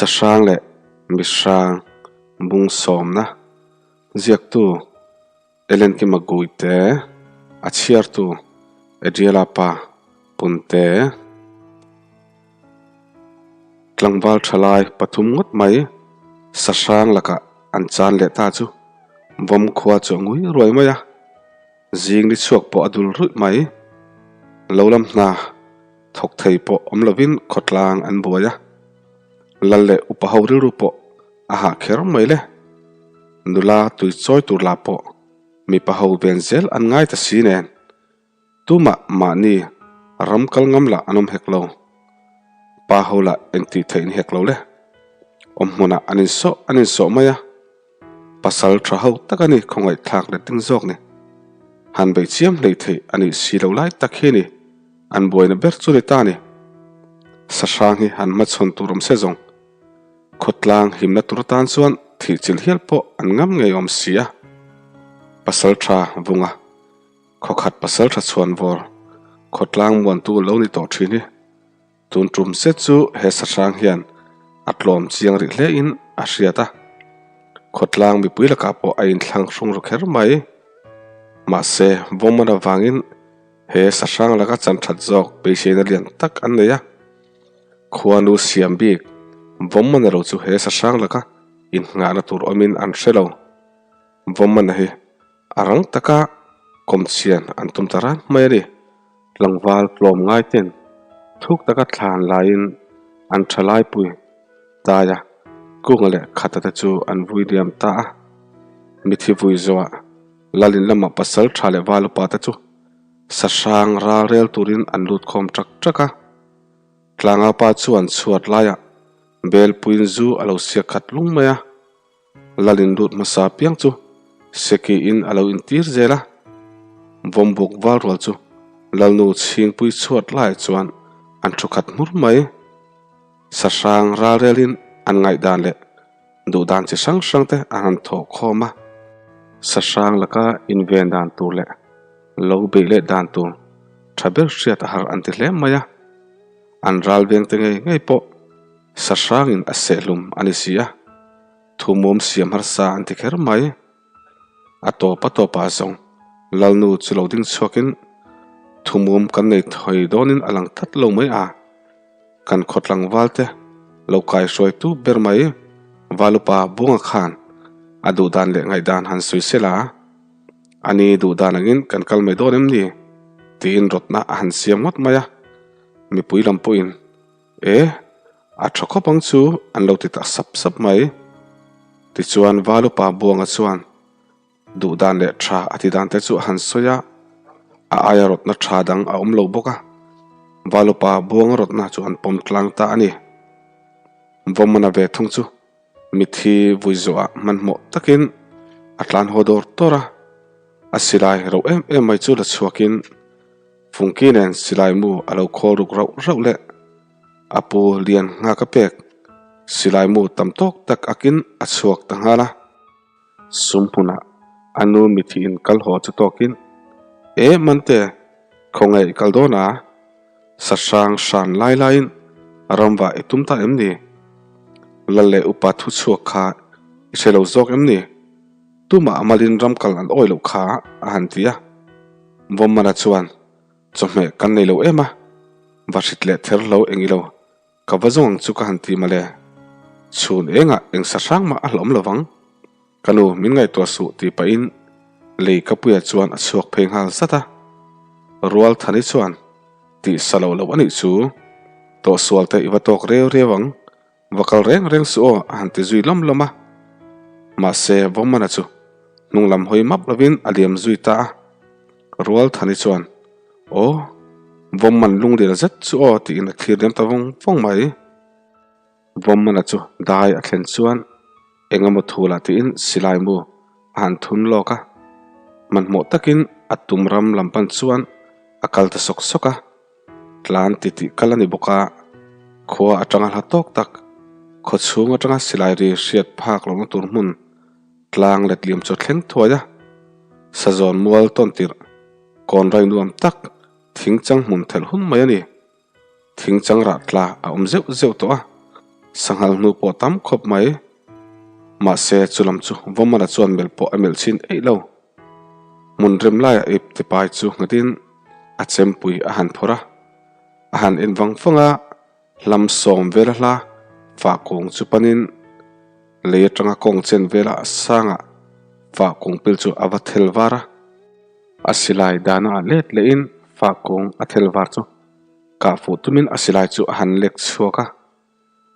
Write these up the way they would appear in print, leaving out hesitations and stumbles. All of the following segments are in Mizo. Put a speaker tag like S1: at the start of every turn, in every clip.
S1: Sahrang leh Mihrang bung sawmna ziaktu Ellen Kima Guite, a chhiartu Adriela pa Punte. Tlangval thalai pathum ngawt mai sahrang lakah an chan leh ta chu vawm khua chu a ngui ruai mai a. Zing ni chhuak pawh a dul ruih mai. Lo lam hna thawk thei pawh awm lovin khawtlang an buai a. Lal leh upa ho rilru pawh a hah kher mai le. Nula tui chawi tur lah pawh mipa ho ven zel an ngai ta si nen. Tumah mahni ram kal ngam lah an awm hek lo. Pa ho lah engtih theih ni hek lo le. Awm hmunah an insawh an insawh mai a. Pasal tha ho tak a ni khawngaihthlak let ding zawk ni. Han beih chiam hlei theih a nih si lo lai tak hi ni. An buaina ber chu ni ta ni. Sahrang hi han hmachhawn tur awm se zawng. Khawtlang himna tur atan chuan thih chilh hial pawh an ngam ngei awm si a. Pasal tha vunga khawkhat pasal tha chhuan vawr khawtlang muantu lo ni tawh thin hi. Tun tum zet chu he sahrang hian a tlawm chiang rih hle in a hriat a, khawtlang mipui lakah pawh a inthlang hrung ru kher mai. Mahse, vawmman avangin he sahrang laka chan that zawk beiseina lian tak an nei a, khuanu siam bik vawmman ero chu he sahrang laka inngahna tur awmin an hre lo. Vawmman hi a rang taka kawmchhian an tum ta ran mai a ni. Tlangval tlawm ngai ten thuk taka thlan laiin an tha laipui taia kunga leh khata te chu an vui liam ta a. Mithi vui zawhah Lalin lama pasal tha leh val upa te chu sahrang ral rel turin an lut khawm ṭak ṭak a. Tlangaupa chuan chhuat laiah belpuiin zu a lo siak khat lung mai a. Lalin lut hmasa piang chu Seki-in a lo intir zel a, Vawmbuk val rual chu Lalnu chhingpui chhuat laiah chuan an thu khat hmur mai. Sahrang ralrelin an ngaihdan leh duhdan chi hrang hrang te an han thawh khawm a, sahrang laka inven dan tur leh lo beih leh dan tur tha ber hriat a har an ti hle mai a, an ral veng te ngei ngei pawh Sahrangin a sehlum a ni si a, thumawm siam harsa an ti kher mai. A tawp a tawpah zawng Lalnu chu lo ding chhuakin thumawm kan nei thawi dawnin a lang tlat lo mai a, kan khawtlangval te lo kaihruaitu ber mai Valupa Bunga khan a duhdan leh ngaihdan han sawi sela a ni duhdan angin kan kal mai dawn em ni tiin rawtna a han siam ngawt mai a, mipui lam pawhin E, a tha khawp ang chu an lo ti ta sap sap mai. Tichuan Valupa Buanga chuan duh dan leh tha a ti dan te chu a han sawi a, a aia rawtna tha dang a awm lo bawk a. Valupa Buanga rawtna chu an pawm tlang ta a ni. Vawmana ve thung chu mithi vui zawhah hmanhmawh takin a tlan haw dawr dawr a, a silai rauh em em mai chu la chhuakin Fungki nen silai mu a lo khawl ruk rauh rauh leh a pu lian nghak a pek silai mu tam tawk tak akin a chhuak ta nghal a. Sum hmunah a nu mithi in kal haw chu tawkin, E Mante, khawngaih i kal dawn a? Sahrang hran lai laiin ramva i tum ta em ni? Lal leh upa thu chhuak kha i hre lo zawk em ni? Tumah a malin ram kal an awi loh kha a han ti a. Vawmmana chuan, Chawhmeh kan nei lo em a, va hrit leh ther lo eng ilo, ka va zawng ang chu ka han ti mawle. Chhun engah eng sa hrang mah a hlawm lo vang. Ka nu min ngaihtuah suh tih pahin lei ka puia chuan a chhuak phei nghal zat a. Rual Thani chuan, Tih sa lo loh a nih chu, tawhsual te i va tawk reu reu ang, Va kal reng reng suh aw a han ti zui lawm lawm a. Mahse Vawmana chu hnung lam hawi map lovin a liam zui ta a. Rual Thani chuan, Aw, Vawmman lunglian zet chu aw tiin a thlir liam ta vawng vawng mai. Vawmmana chu dai a thlen chuan eng emaw thu lah tiin silai mu a han thun lawk a. Hmanhmawh takin a tum ram lam pan chuan a kal ta sawk sawk a. Tlan ti tih kal a ni bawk a, khua atanga hla tawk tak, khaw chhung atanga silai ri hriat phak lohna tur hmun tlang let liam chu a thleng thuai a. Sazawn mual tawn tirh kawn rai nuam tak thing chang hmun thelh hun mai a ni. Thing chang rah tla a awm zeuh zeuh tawh a. Sanghal hnu pawh tam khawp mai. Mahse, chulam chu Vawmana chuan melh pawh a melh chhin eih lo. Hmun rem laiah ip tipai chu nghatin a chempui a han phawrh a, a han en vang vang a, hlam sawm vela hla fah kung chu panin lei atanga kawng chen vela sangah fah kung pil chu a va thel var a. A silai dana ah let lehin fah kung a thel var chu kah fuh tumin a silai chu a han lek chhuak a.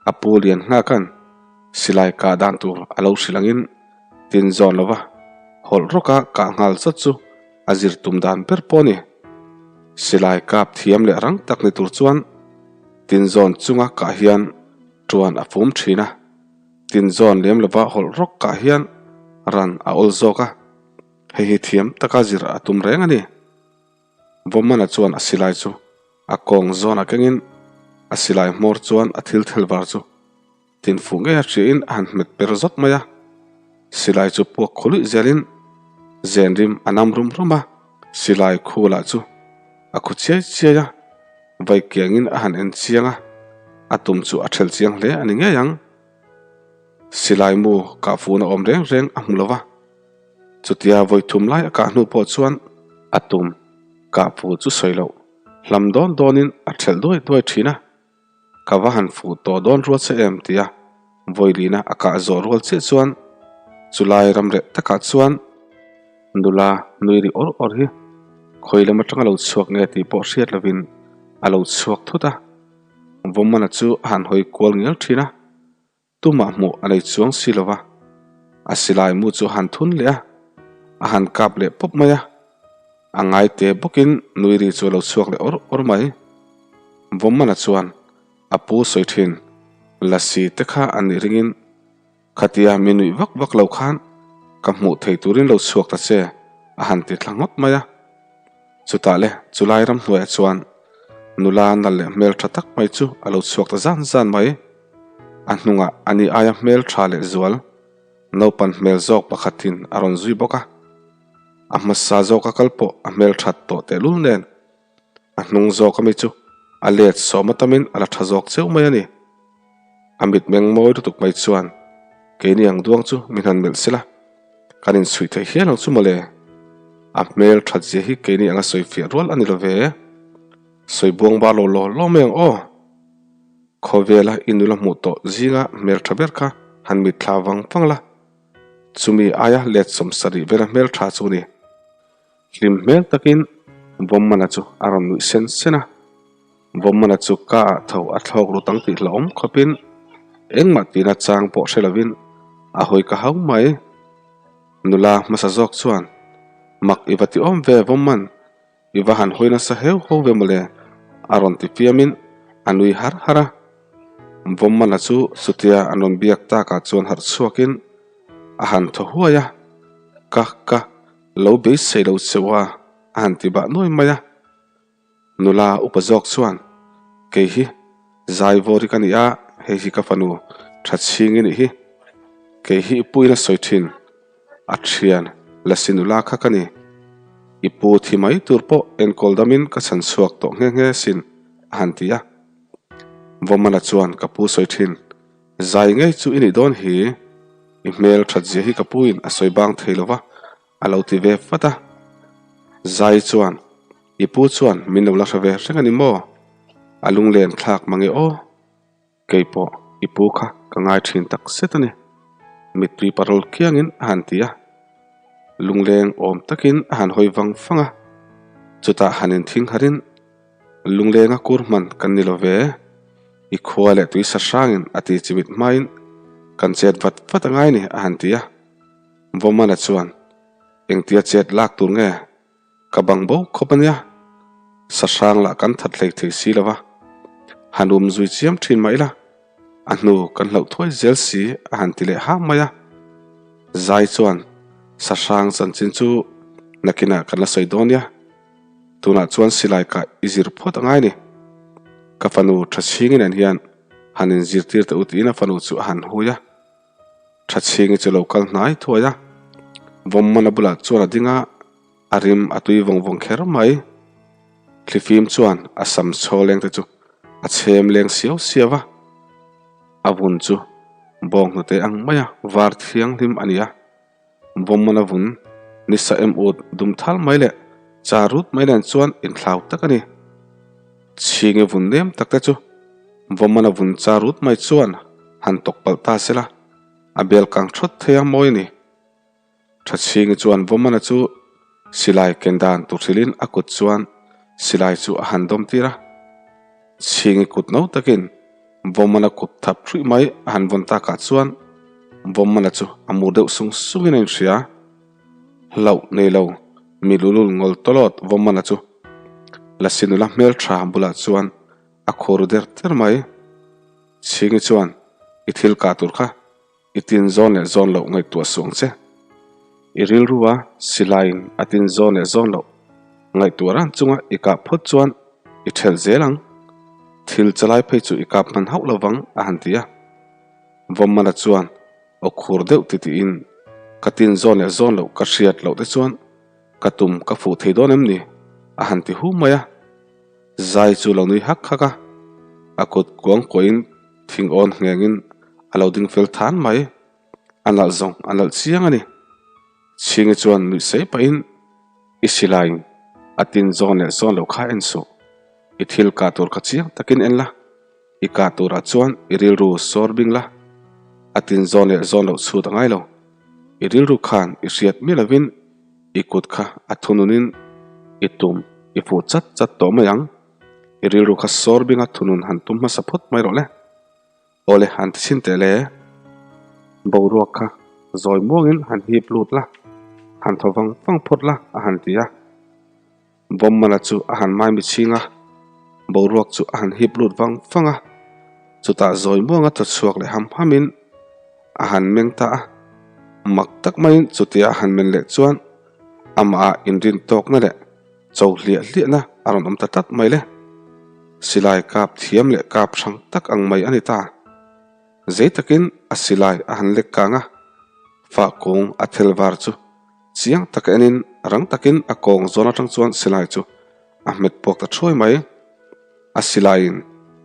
S1: A pu lian nghaka'n silai kah dan tur a lo hrilh angin tin zawn lova hawlh rawka kah nghal zat chu a zir tum dan ber pawh a ni. Silai kap thiam leh rang tak ni tur chuan tin zawn chunga kah hian tuan a fum thin a, tin zawn lem lova hawlh rawk kah hian ran a awl zawk a, hei hi thiam taka zir a tum reng a ni. Vawmana chuan a silai chu a kawng zawnah kengin a silai hmawr chuan a thil thel var chu tin fuh ngei a hriain a han hmet per zawt mai a. Silai chu puak khawluih zelin zen rim a nam rum rum a, silai khu lah chu a khu chiai chiai a, vai kiangin a han en chiang a, a tum chu a thelh chiang hle a ni ngei ang. Silai mu kah fuhna awm reng reng a hmu lo va. Chutia vawi thum lai a kah hnu pawh chuan a tum kah fu chu sawi loh hlam dawn dawnin a thelh duai duai thin a, ka va han fuh tawh dawn rual che em tia vawi lina a kah zawh rual chiah chuan chulai ram reh takah chuan nula nui ri awr awr hi khawi lam atanga lo chhuak nge tih pawh hriat lovin a lo chhuak thut a, Vawmana chu a han hawi kual ngial thin a. Tumah hmuh a nei chuang si lo va, a silai mu chu a han thun leh a, a han kap leh pawp mai a. A ngai te bawkin nui ri chu a lo chhuak leh awr awr mai. Vawmmana chuan a pu sawi thin, Lasi te kha an nih ringin khatia mi nuih vak vak lo khan ka hmuh thei turin lo chhuak ta che, a han ti thla ngawt mai a. Chutah le chulai ramhnuaiah chuan nula nal leh hmel tha tak mai chu a lo chhuak ta zan zan mai. A hnungah a ni aia hmel tha leh zual naupan hmel zawk pakhatin a rawn zui bawk a. A hmasa zawka kal pawh a hmel that tawh tehlul nen a hnung zawk ami chu a let sawm atamin a la tha zawk cheu mai a ni. A mitmeng mawi lutuk mai chuan keini ang duang chu min han melh sela kan inchhuih theih hial ang chu mawle. A hmel that zia hi keini anga sawi fiah rual a ni lo ve. Sawi buang bar lo law law mai ang aw. Khawvela i nula hmuh tawh zinga hmel tha ber kha han mitthla vang vang la. Chumi aia let 70 vela hmel tha chu ni. Hlim hmel takin Vawmmana chu a rawn nuih sen sen a. Vawmmana chu ka ah tho a thlawk ru tang tih hlauhawm khawpin engmah tina chang pawh hre lovin a hawi ka hau mai. Nula hmasa zawk chuan, Mak i va ti awm ve Vawmman, I va han hawi nasa heu ho ve mawle, a rawn ti fiamin a nui har har a. Vawmmana chu chutia an rawn biak takah chuan harh chhuakin a han thaw huai a, Ka, ka, lo beisei lo che u a, a han ti bah nuai mai a. Nula upa zawk chuan, Kei hi Zaivawr hi ka ni a, hei hi ka fanu tha chhing i nih hi. Kei hi i puin a sawi thin. A thian Lasi nula kha ka ni. I pu thi mai tur pawh enkawl damin ka chhan chhuak tawh nghe nghe sin, a han ti a. Vawmana chuan ka pu sawi thin, Zai ngei chu i nih dawn hi, i hmel that zia hi ka puin a sawi bang thei lo va, a lo ti ve vat a. Zai chuan, I pu chuan min lo la hre ve reng a ni maw? A lunglen thlak mange aw. Kei pawh i pu kha ka ngai thin tak zet a ni. Mittui parawl kiangin a han ti a. Lungleng awm takin a han hawi vang vang a. Chutah han inthing harin, Lunglenga kur hman kan ni lo ve. I khua leh tui sa hrangin a ti chimit hmain kan chet vat vat a ngai ni a han ti a. Vawmana chuan, Engtia chet lak tur nge? Ka bang bo khawp a nia, sahrang lah kan that hlei thei si lo va, han um zui chiam thin mah ila, a hnu kan hlauh thuai zel si a han ti leh ham mai a. Zai chuan sahrang chanchin chu nakinah kan la sawi dawn nia, tunah chuan silai kah i zir phawt a ngai ni. Ka fanu Thachhingi nen hian han inzirtir teh u tiin a fanu chu a han hui a. Thachhingi chu lo kal hnai thuai a, Vawmmana bulah chuan a ding a, a rim a tui vawng vawng kher mai. Thlifim chuan a sam chhaw leng te chu a chhem leng siau siau a. A vun chu bawnghnute ang maia var thianghlim a ni a. Vawmman a vun nisa em ut dum thal mai leh char rut mai nen chuan inthlau tak a ni. Chhingi vun nem tak te chu vawmman a vun char rut mai chuan han tawk palh ta se la, a bel kang thawt thei a mawi a ni. Thachhingi chuan Vawmana chu silai ken dan tur hrilhin a kut chuan silai chu a han dawm tir a. Chhingi kut no takin Vawmana kut thap hruih mai a han vawn takah chuan Vawmana chu a mur deuh sung sungin a inhria. Hlauh nei lo mi lulul ngawl tawlawt Vawmana chu Lasi nula hmeltha bulah chuan a khur der der mai. Chhingi chuan i thil kah tur kha I tin zawn leh zawn loh ngaihtuah suh ang che. I rilru a silaiin a tin zawn leh zawn loh ngaihtuah ran chunga i kah phawt chuan i ṭhelh zel ang. Thil chalai phei chu i kap hman hauh lo vang a han ti a. Vawmmana chuan aw khur deuh ti tiin ka tin zawn leh zawn loh ka hriat loh te chuan ka tum ka fuh thei dawn em ni? a han ti hu mai a. Zai chu lo nui hak hak a, a kut kuang kuahin thing awn nghengin a lo ding fel than mai. A nalh zawng a nalh chiang a ni. Chhingi chuan nuih sei pahin i silaiin a tin zawn leh zawn loh kha en suh. I thil kah tur kha chiang takin en la, i kah turah chuan i rilru sawr bing la. A tin zawn leh zawn loh chhut a ngai lo. I rilru khan i hriat miah lovin I kut kha a thununin i tum i fuh chat chat tawh mai ang. I rilru kha sawr binga thunun han tum hmasa phawt mai rawh le. Awle han ti chhin teh le. Boruak kha zawi muangin han hip lut la, han thaw vang vang phawt la a han ti a. Bawmmala chu a han maimi chhing a, boruak chu a han hip lut vang vang a, chutah zawi muanga thaw chhuak leh ham hamin a han meng ta a. Mak tak maiin chutia a han men leh chuan amah ah inrin tawkna leh cho hliah hliahna a rawn awm ta tlat mai le. Silai kap thiam leh kap hrang tak ang mai a ni ta. Zei takin a silai a han lek kang a, fah kung a thel var chu Chiang taka enin rang takin a kawng zawn atang chuan silai chu a hmet puak ta thuai mai. A silaiin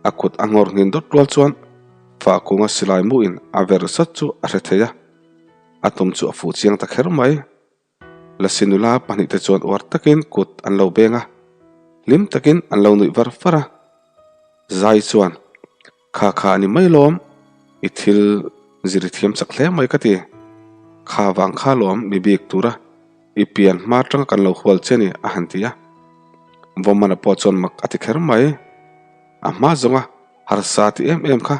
S1: a kut a nghawr nghin dawt rual chuan Fahkunga silai muin a ver zat chu a hre thei a, a tum chu a fuh chiang ta kher mai. Lasi nula pahnihte chuan uar takin kut an lo beng a, hlim takin an lo nuih var var a. Zai chuan Kha kha a ni mai lawm, i thil zir i thiam chak hle mai ka ti. Kha vang kha lawm mi bik tura i pian hma tanga kan lo hual che ni a han ti a. Vawmana pawh chuan mak a ti kher mai. A hma zawnga harsa ti em em kha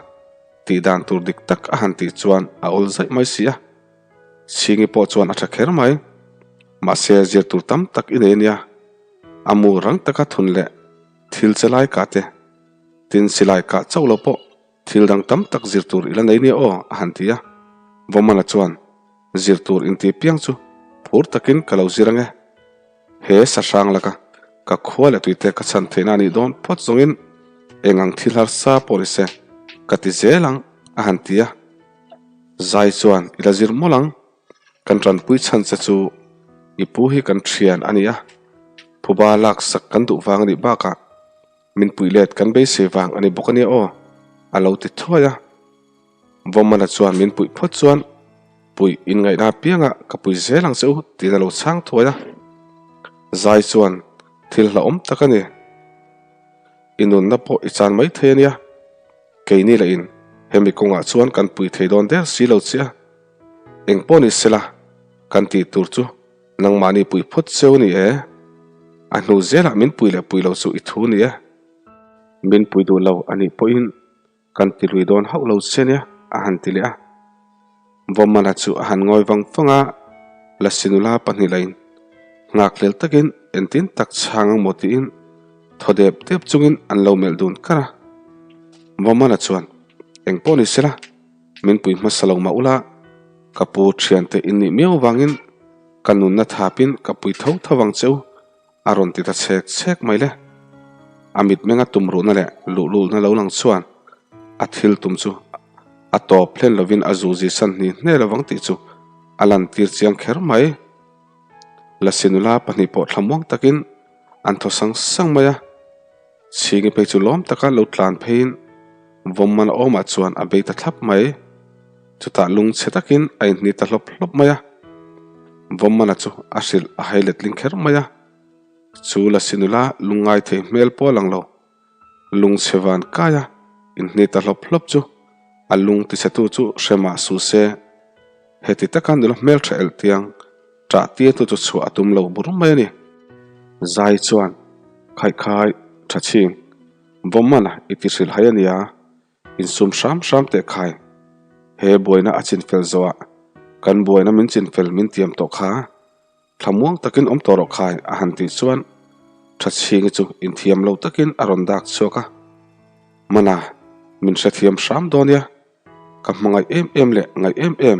S1: tih dan tur dik tak a han tih chuan a awl zaih mai si a. Chhingi pawh chuan a tha kher mai. Mahse zir tur tam tak i nei ania. A mu rang taka thun leh thil che lai kah te. Tin, silai kah chauh lo pawh thil dang tam tak zir tur i la nei nia aw, a han ti a. Vawmana chuan, Zir tur inti piang chu phur takin ka lo zir ang e. He sahrang laka ka khua leh tuite ka chhan theihna a nih dawn phawt zawngin eng ang thil harsa pawh ni se ka ti zel ang, a han ti a. Zai chuan, I la zir mawlh ang. Kan tanpui chhan che chu i pu hi kan thian a ni a, phuba laksak kan duh vang a nih bakah Min puih let kan beisei vang a ni bawk a nia aw, a lo ti thuai a. Vawmana chuan min puih phawt chuan puih inngaihna apiangah ka pui zel ang che u tiin a lo chhang thuai a. Zai chuan thil hlauhawm tak a ni. I nunna pawh i chan mai thei a nia. Keini lahin hemi kawngah chuan kan pui thei dawn der si lo che a. Eng pawh ni sela kan tih tur chu Nangmahni pui phawt cheu ni e. A hnu zelah min pui leh pui lo chu i thu ni e. Min pui duh lo a nih pawhin kan ti lui dawn hauh lo che nia a han ti leh a. Vawmana chu a han ngawi vang vang a, Lasi nula pahnih lain nghakhlel takin entin tak chhang ang maw tiin thaw dep dep chungin an lo melh dun kar a. Vawmana chuan engpawh ni sela min pui hmasa lo mah ula, Ka pu thiante in nih miau vangin ka nunna thapin ka pui tho tho vang cheu a rawn ti ta chhek chhek mai le. A mitmenga tumruhna leh luhlulna lo lang chuan a thil tum chu a tawp hlen lovin a zuzi san hni hne lovang tih chu a lantir chiang kher mai. Lasi nula pahnih pawh thlamuang takin an thaw sang sang mai a. Chhingi phei chu lawm taka lo tlan pheiin. Vawmman a awmah chuan a bei ta thlap mai. Chutah lungchhe takin a inhni ta hlawp hlawp mai a. Vawmmana chu a hrilh a hai letling kher mai a. Chu lasi nula lungngai thei hmel pawh a lang lo. Lungchhe van kai a inhni ta hlawp hlawp chu a lung tichhetu chu hre mah suh se. Heti taka nula hmeltha elh tiang ṭah tirtu chu chhuah a tum lo bur mai a ni. Zai chuan khaihkhai ṭha chhing Vawmmana i ti hrilh hai a nia. Insum hram hram teh khai. He buaina a chinfel zawhah kan buaina min chinfel min tiam tawh kha thlamuang takin awm tawh rawh khai a han tih chuan Thachhingi chu inthiam lo takin a rawn dak chhuak a. Mana, min hrethiam hram dawn nia. Ka hmangaih em em leh ngaih em em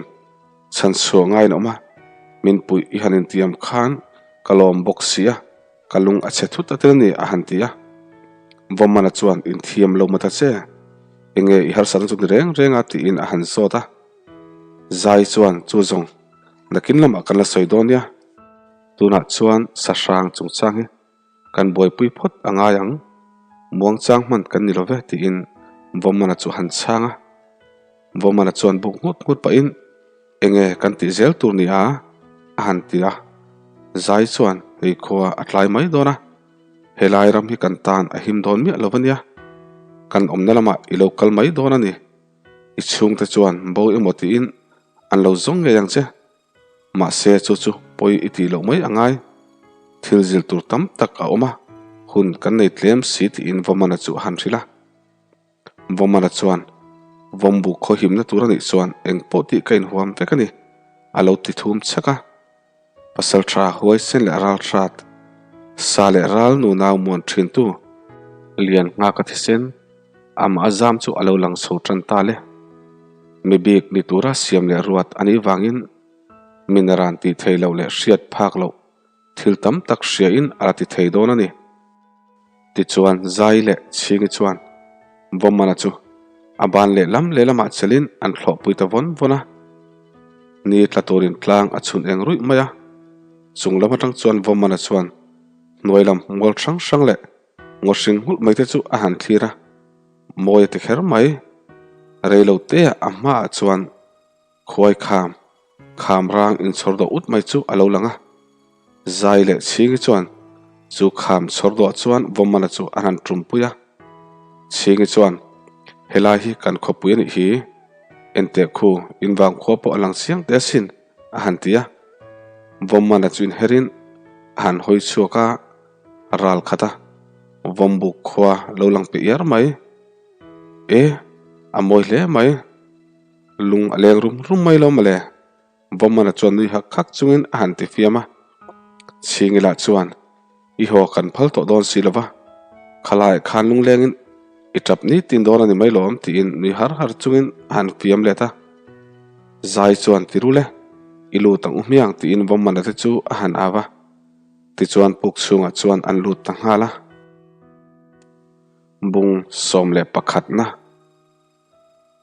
S1: chhan chhuah ngaiin awm a, min puih i han intiam khan ka lawm bawk si a. Ka lung a chhe thut a tel ni a han ti a. Vawmana chuan inthiam lo mata che, enge i harsatna chu ni reng reng a tiin a han zawt a. Zai chuan chu zawng nakin lamah kan la sawi dawn nia. Tunah chuan sahrang chungchang hi kan buaipui phawt a ngai ang, muangchang hman kan ni lo ve tiin Vawmana chu a han chhang a. Vawmana chuan buk nghut nghut pahin Enge kan tih zel tur ni a? a han ti a. Zai chuan hei khua a tlai mai dawn a, helai ram hi kan tan a him dawn miah lo a nia. Kan awmna lamah i lo kal mai dawn a ni. I chhungte chuan bo emaw tiin an lo zawng ngei ang che. Mahse chu chu pawi i tih loh mai a ngai. Thil zil tur tam tak a awm a, hun kan nei tlem si tiin Vawmana chu a han hrilh a. Vawmana chuan, Vawmbuk khaw himna tur a nih chuan eng pawh tih ka inhuam vek a ni, a lo ti thum chhak a. Pasalṭha huaisen leh ral hrat, sa leh ral nu nau muan ṭhintu lian nghak a thisen, amah a zam chu a lo lang chho ṭan ta le. Mi bik ni tura siam leh ruat a nih vangin min ran tih thei loh leh hriat phak loh thil tam tak hriain a la ti thei dawn a ni. Tichuan Zai leh Chhingi chuan Vawmana chu a ban lehlam lehlamah chelin an thlawhpui ta vawn vawn a. Ni tla turin tlang a chhun eng ruih mai a. Chung lam atang chuan Vawmana chuan hnuai lam mual hrang hrang leh ngaw hring nghulh mai te chu a han thlir a, mawi a ti kher mai. Reilo teah a hmaah chuan Khuai kham, kham rang inchhawr dawh ut mai chu a lo lang a. Zai leh Chhingi chuan chu kham chhawr dawh chuan Vawmana chu a han ṭumpui a. Chhingi chuan, Helai hi kan khawpui a nih hi. Enteh khu, invang khua pawh a lang chiang teh asin, a han ti a. Vawmana chu inherin a han hawi chhuak a, ral khat a, Vawmbuk khua lo lang pe iar mai. E, a mawi hle mai. Lung a leng rum rum mai lo mawle. Vawmana chuan nui hak hak chungin a han ti fiam a. Chhingilah chuan, I haw kan phal tawh dawn si lova, khalaiah khan lunglengin i tap nitin dawn a ni mai lawm tiin nui har har chungin a han fiam let a. Zai chuan ti rul e, i lut ang u hmiang tiin Vawmana te chu a han au a. Tichuan puk chhungah chuan an lut ta nghal a. Bung 11 na.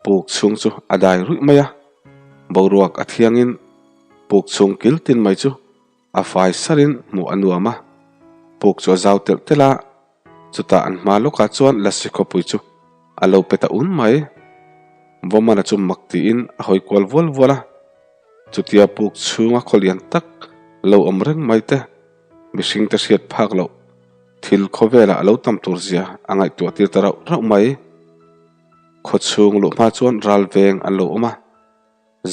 S1: Puk chhung chu a dai ruih mai a, boruak a thiangin puk chhung kil tin mai chu a fai sarin hmuh a nuam a. Puk chu a zau telh telh a, chutah an hma lawkah chuan lasi khawpui chu a lo pe ta un mai. Vawmana chu mak tiin a hawi kual vual vual a, chutia puk chhunga khaw lian tak lo awm reng mai te mihring te hriat phak loh thil khawvelah a lo tam tur zia a ngaihtuah tir ta rauh rauh mai. Khawchhung luh hma chuan ral veng an lo awm a,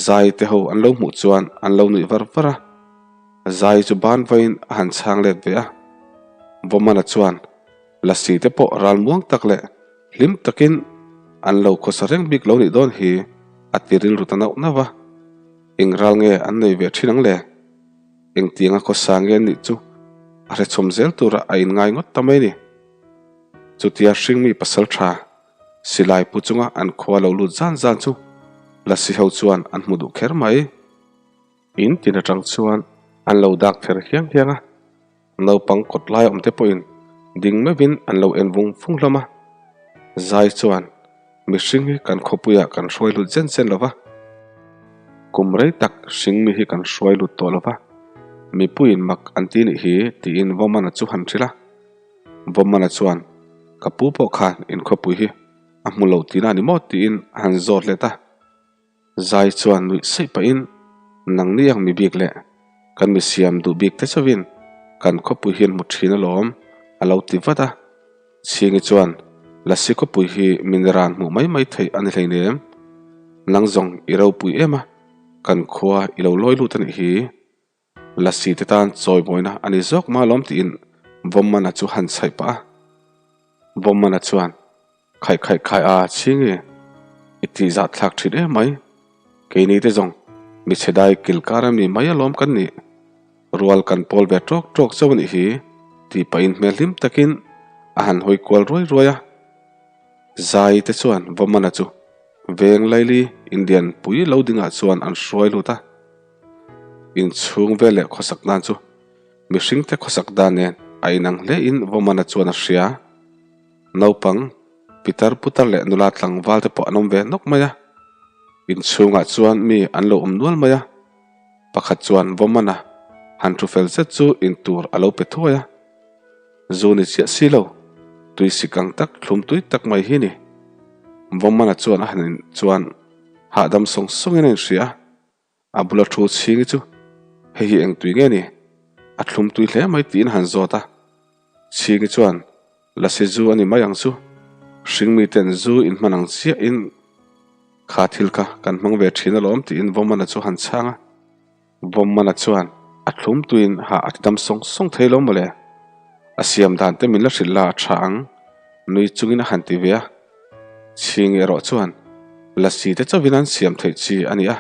S1: zai te ho an lo hmuh chuan an lo nuih var var a, zai chu ban vawiin a han chhang let ve a. Vawmana chuan lasi te pawh ral muang tak leh hlim takin an lo khawsa reng bik lo nih dawn hi a ti rilru ta nauh nauh a, eng ral nge an nei ve thin ang le? Engtianga khawsa nge an nih chu a hrechhawm zel tura a inngai ngawt ta mai a ni. Chutia hringmi pasal tha Silai pu chunga an khua lo lut zan zan chu Lasi ho chuan an hmu duh kher mai. In tin atang chuan an lo dak ther hiang hiang a, naupang kawt lai awm te pawhin ding meuhin an lo en vung vung hlawm a. Zai chuan mihring hi kan khawpuiah kan hruai lut zen zen lo va, kum rei tak hringmi hi kan hruai lut tawh lo va, mipuiin mak an ti nih hi tiin Vawmana chu han hrilh a. Vawmana chuan, Ka pu pawh khan inkhawpui hi. A hmu lo tihna a ni maw tiin a han zawt let a. Zai chuan nuih saih pahin, Nangni ang mi bik leh kan mi siam duh bik te chauhin kan khawpui hi an hmu thin alawm, a lo ti vat a. Chhingi chuan, Lasi khawpui hi min ran hmuh mai mai theih a ni hleinem. Nang zawng i ropui em a, kan khua i lo lawi lut a nih hi. Lasi te tan chawimawina a ni zawk mah alawm tiin Vawmmana chu han chhaih pah a. Vawmmana chuan, Khaih khaih khai a, chhingi, i tih zah thlak thin em mai. Keini te zawng michhe dai kil kar a mi mai alawm kan nih. Rual kan pawl ve tawk tawk chauh a nih hi, tih pahin hmel hlim takin a han hawi kual ruai ruai a. Zai te chuan Vawmmana chu veng laili Indian pui lo dingah chuan an hruai lut a. Inchhung vel leh khawsak dan chu mihringte khawsak dan nen a inang hlein Vawmana chuan a hria. Naupang, pitar putar leh nula tlangval te pawh an awm ve nawk mai a. Inchhungah chuan mi an lo awm nual mai a. Pakhat chuan Vawmana han thu fel zet chu intur a lo pe thuai a. Zu ni chiah si lo, tui sik ang tak thlum tui tak mai hi ni. Vawmana chuan a han in chuan hahdam sawng sawngin a inhria a. A bula thu chhingi chu, Hei hi eng tui nge ni? A thlum tui hle mai tiin han zawt a. Chhingi chuan, Lasi zu a ni mai ang chu. Hringmi ten zu in hman ang chiahin kha thil kha kan hmang ve thin alawm tiin Vawmana chu han chhang a. Vawmmana chuan a thlum tuin hah a ti dam sawng sawng thei lo mawle. A siam dan te min la hrilh la a tha ang, nui chungin a han ti ve a. Chhingi erawh chuan lasi te chauhin an siam theih chi a ni a,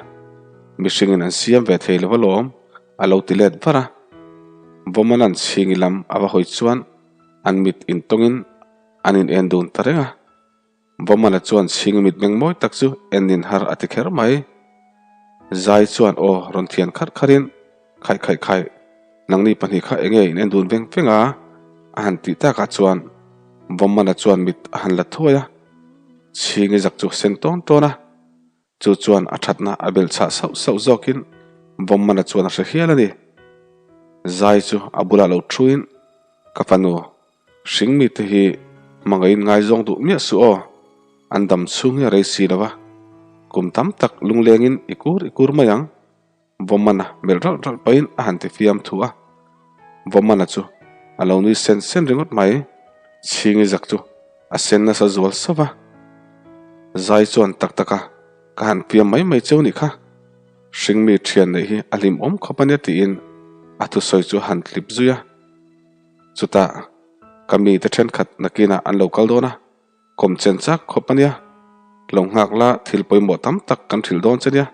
S1: mihringin an siam ve thei lo alawm a lo ti let var a. Vawmmana'n Chhingi lam a va hawi chuan an mit intawngin an in en dun ta reng a. Vawmana chuan chhing mitmeng mawi tak chu en nin har a ti kher mai. Zai chuan aw rawn thian kharh kharhin, Khaih khaih khaih, nangni pahnih kha enge in en dun veng veng a? a han tih takah chuan Vawmana chuan mit a han la thuai a, chhingi zak chu sen tawn tawn a. Chu chuan a thatna a belh chhah sauh sauh zawkin Vawmmana chuan a hre hial a ni. Zai chu a bulah lo thuin, Ka fanu, hring mite hi hmangaihin ngaizawng duh miah suh aw, an dam chhung hi a rei si lo va, kum tam tak lunglengin i kur i kur mai ang. Vawmana melh ralh ralh pahin a han ti fiam thu a. Vawmana chu a lo nui sen sen ringawt mai. Chhingi zak chu a sen nasa zual sauh va. Zai chuan tak taka ka han fiam mai mai cheu nih kha. Hringmi thian neih hi a hlimawm khawp a nia tiin a thusawi chu a han tlip zui a. Chutah ka mite thenkhat nakinah an lo kal dawn a. Kawm chen chak khawp a nia. Lo nghak la thil pawimawh tam tak kan hrilh dawn che nia.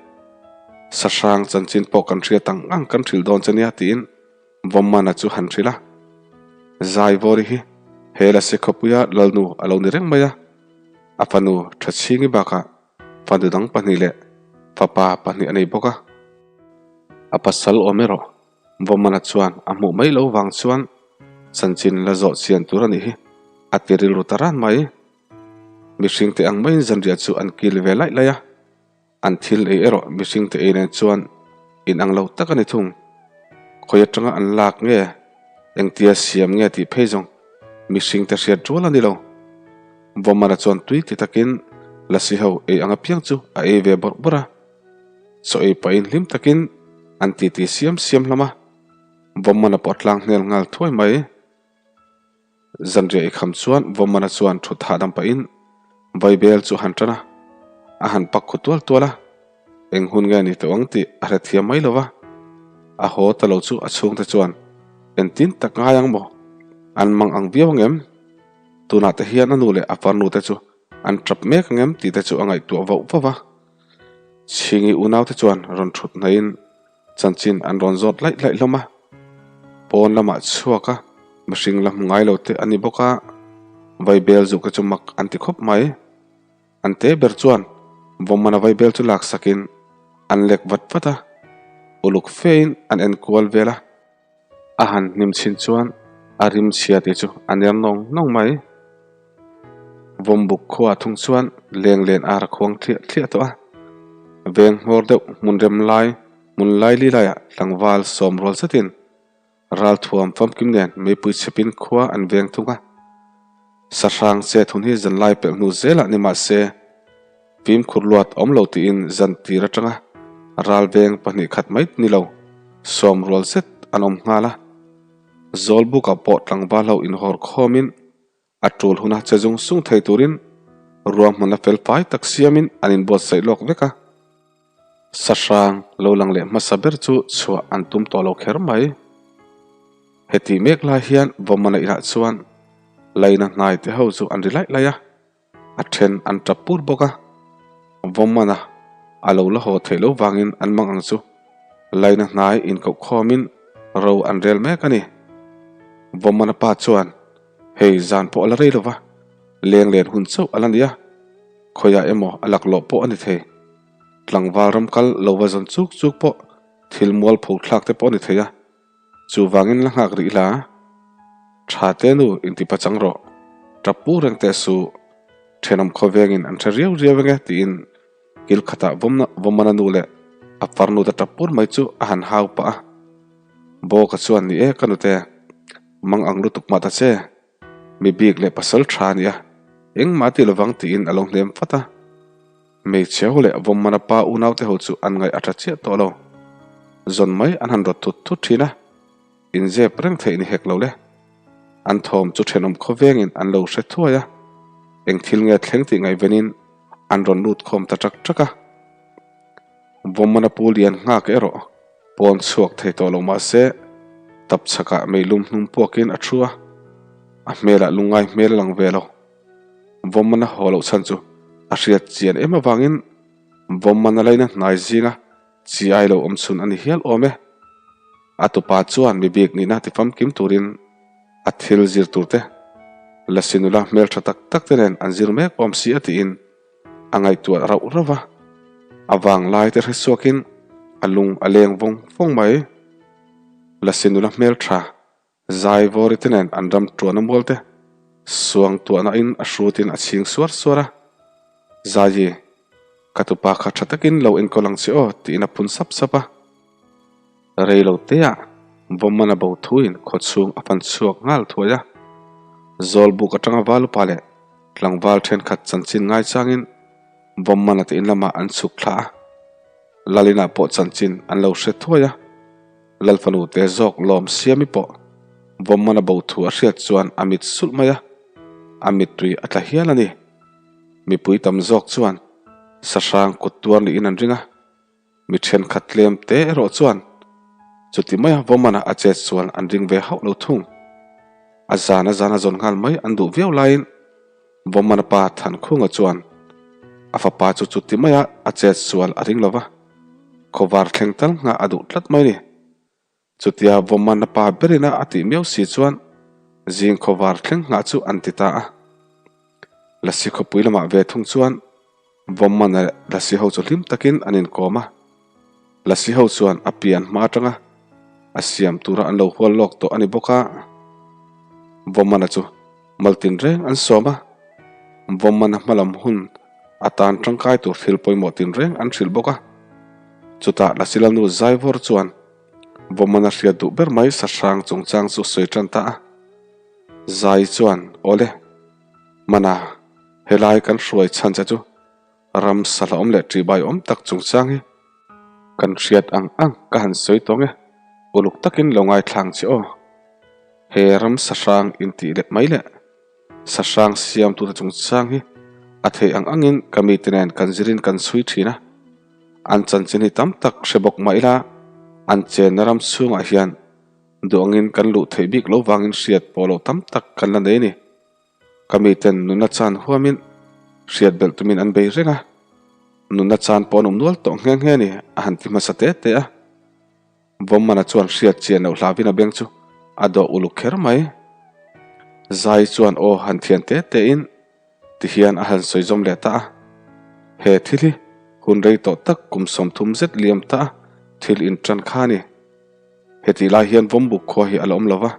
S1: Sahrang chanchin pawh kan hriat ang ang kan hrilh dawn che nia tiin Vawmmana chu han hrilh a. Zaivawri hi he Lasi khawpuia Lalnu a lo ni reng mai a. A fanu Thachhingi bakah fanu dang pahnih leh fapa pahnih a nei bawk a. A pasal awm erawh Vawmana chuan a hmuh mai lo vang chuan chanchin la zawh chian tur a nih hi a ti rilru ta ran mai. Mihringte ang maiin zanriah chu an kil ve laih laih a, an thil ei erawh mihringte ei nen chuan inang lo tak a ni thung. Khawi atanga an lak nge, engtia siam nge tih phei zawng mihringte hriat rual a ni lo. Vawmana chuan tui ti takin lasi ho ei ang apiang chu a ei ve bawrh bawrh a. Chaw ei pahin hlim takin an titi siam siam hlawm a, Vawmmana pawh a tlang hnel nghal thuai mai. Zanriah i kham chuan Vawmmana chuan thut hahdam pahin Vaibel chu a han tan a, a han pak khu tual tual a, eng hun nge ni tawh ang tih a hrethiam mai lo va. A haw ta lo chu a chhungte chuan engtin tak ngai ang maw? An mang ang viau ang em? Tunah te hian a nu leh a farnu te chu an tap mek ang em tih te chu a ngaihtuah vauh vauh va. Chhingi unaute chuan rawn thut hnaihin chanchin an rawn zawt laih laih hlawm a. Pawn lamah chhuak a, mihring la hmu ngai lo te a ni bawk a, vaibel zuhte chu mak an ti khawp mai. An te ber chuan Vawmmana vaibel chu laksakin an lek vat vat a, uluk fein an enkual vel a. A han hnim chhin chuan a rim chhia tih chu a ner nawng nawng mai. Vawmbuk khua thung chuan leng len ar a khuang thliah thliah tawh a. Veng hmawr deuh hmun rem lai hmun lai li laiah tlangval sawm rual zetin ralthuam famkim nen meipui chhepin khua an veng thung a. Sahrang chet hun hi zanlai pelh hnu zelah ni mah se, fimkhur luat awm lo tiin zan tir atanga ral veng 2 khat mai ni lo sawm rual zet an awm nghal a. Zawlbukah pawh tlangval ho inhawr khawmin a tul huna che zung sung thei turin ruahmanna fel fai tak siamin an inbuatsaih lawk vek a. Sahrang lo lang leh hmasa ber chu chhuah an tum tawh lo kher mai. Heti mek lai hian Vawmana inah chuan laina hnai te ho chu an ri laih laih a, a then an tap pur bawk a. Vawmana a lo la haw theih loh vangin an mang ang chu laina hnai inkoh khawmin ro an rel mek a ni. Vawmana pa chuan hei zan pawh a la rei lo va, leng len hun chauh a la ni a, khawiah emaw a laklawh pawh a ni thei. Tlangval ram kal lo va zawn chuk chuk pawh thil mualpho thlak te pawh a ni thei a, chuvangin la nghak rih la. Tha te nu inti pachang rawh, tap pu reng teh suh, thenawm khawvengin an hre riau riau eng e tiin kil khatah Vawmana nu leh a farnu te tap pur mai chu a han hau pah a. Bawka chuan ni e ka nute, mang ang lutuk mah ta che. Mi bik leh pasal tha a nia, engmah a ti lovang tiin a lo hnem fat a. Hmeichhe ho leh Vawmmana pa unaute ho chu an ngaih a tha chiah tawh lo. Zawn mai an han rawt thut thut thin a, inzep reng theih ni hek lo le. An thawm chu thenawm khawvengin an lo hre thuai a, eng thil nge thleng tih ngaihvenin an rawn lut khawm ta ṭak ṭak a. Vawmmana pu lian nghak erawh pawn chhuak thei tawh lo mah se, tap chhakah meilum hnum puakin a thu a, a hmelah lungngai hmel a lang ve lo. Vawmmana haw loh chhan chu a hriat chian em avangin Vawmmana laina hnai zinga chi ai lo awm chhun a ni hial awm e. A tupa chuan mi bik nihna ti famkim turin a thil zir turte Lasi nula hmeltha tak tak te nen an zir mek awm si a tiin a ngaihtuah rauh rauh va, a vang lai te hre chhuakin a lung a leng vawng vawng mai. Lasi nula hmeltha zai vawri te nen an ram tuahna mual te suang tuahna in a hrutin a chhing suar suar a, Zai, ka tupa kha tha takin lo enkawl ang che aw tiin a phun sap sap a. Rei lo teah Vawmmana bo thuin khaw chhung a fan chhuak nghal thuai a. Zawlbuk atanga valupa leh tlangval thenkhat chanchin ngaichangin Vawmmana te in lamah an chhuk thla a. Lalinah pawh chanchin an lo hre thuai a. Lalfanu te zawk lawm siami pawh Vawmmana bo thu a hriat chuan a mit sulh mai a, a mittui a tla hial a ni. Mipui tam zawk chuan sahrang kut tuar niin an ring a. Mi thenkhat tlem te erawh chuan chuti maia Vawmana a chet chuan an ring ve hauh lo thung. A zan a zan a zawn nghal mai an duh viau laiin Vawmana pa Thankhunga chuan a fapa chu chuti maia a chet sual a ring lo va, khawvar thleng tal nghah a duh tlat mai ni. Chutia Vawmana pa berina a tih miau si chuan zing khawvar thleng nghah chu an ti ta a. Lasi khawpui lamah ve thung chuan Vawmana leh Lasi ho chu hlim takin an inkawm a. Lasi ho chuan a pian hma atanga a siam tura an lo hual lawk tawh a ni bawk a. Vawmana chu maltin reng an sawm a. Vawmana hmalam hun atan tangkai tur thil pawimawh tinreng an hrilh bawk a. Chutah Lasi Lalnu Zaivawr chuan Vawmana hriat duh ber mai sahrang chungchang chu sawi tan ta a. Zai chuan, Awle, mana, helai kan hruai chhan che chu ram sahlawm leh ṭihbai awm tak chungchang hi kan hriat ang ang ka han sawi tawng e, uluk takin lo ngaithlang che aw. He ram sahrang intih leh mai leh sahrang siamtute chungchang hi a theih ang angin ka mite nen kan zirin kan chhui ṭhin a. An chanchin hi tam tak hre bawk mah ila, an chenna ram chhungah hian duh angin kan luh theih bik lo vangin hriat pawh loh tam tak kan la nei a ni. Ka miten nunna chan huamin hriat belh tumin an bei reng a, nunna chan pawh an awm nual tawh nghe nghe a ni, a han ti hmasa te te a. Vawmmana chuan hriat chian loh hlauhin a beng chu a dawh uluk kher mai. Zai chuan aw han thian te tein Tihian a han sawi zawm leh ta a, He thil hi hun rei tawh tak kum 30 zet liam ta a thil intan kha a ni. Hetih lai hian Vawmbuk khua hi a la awm lo va,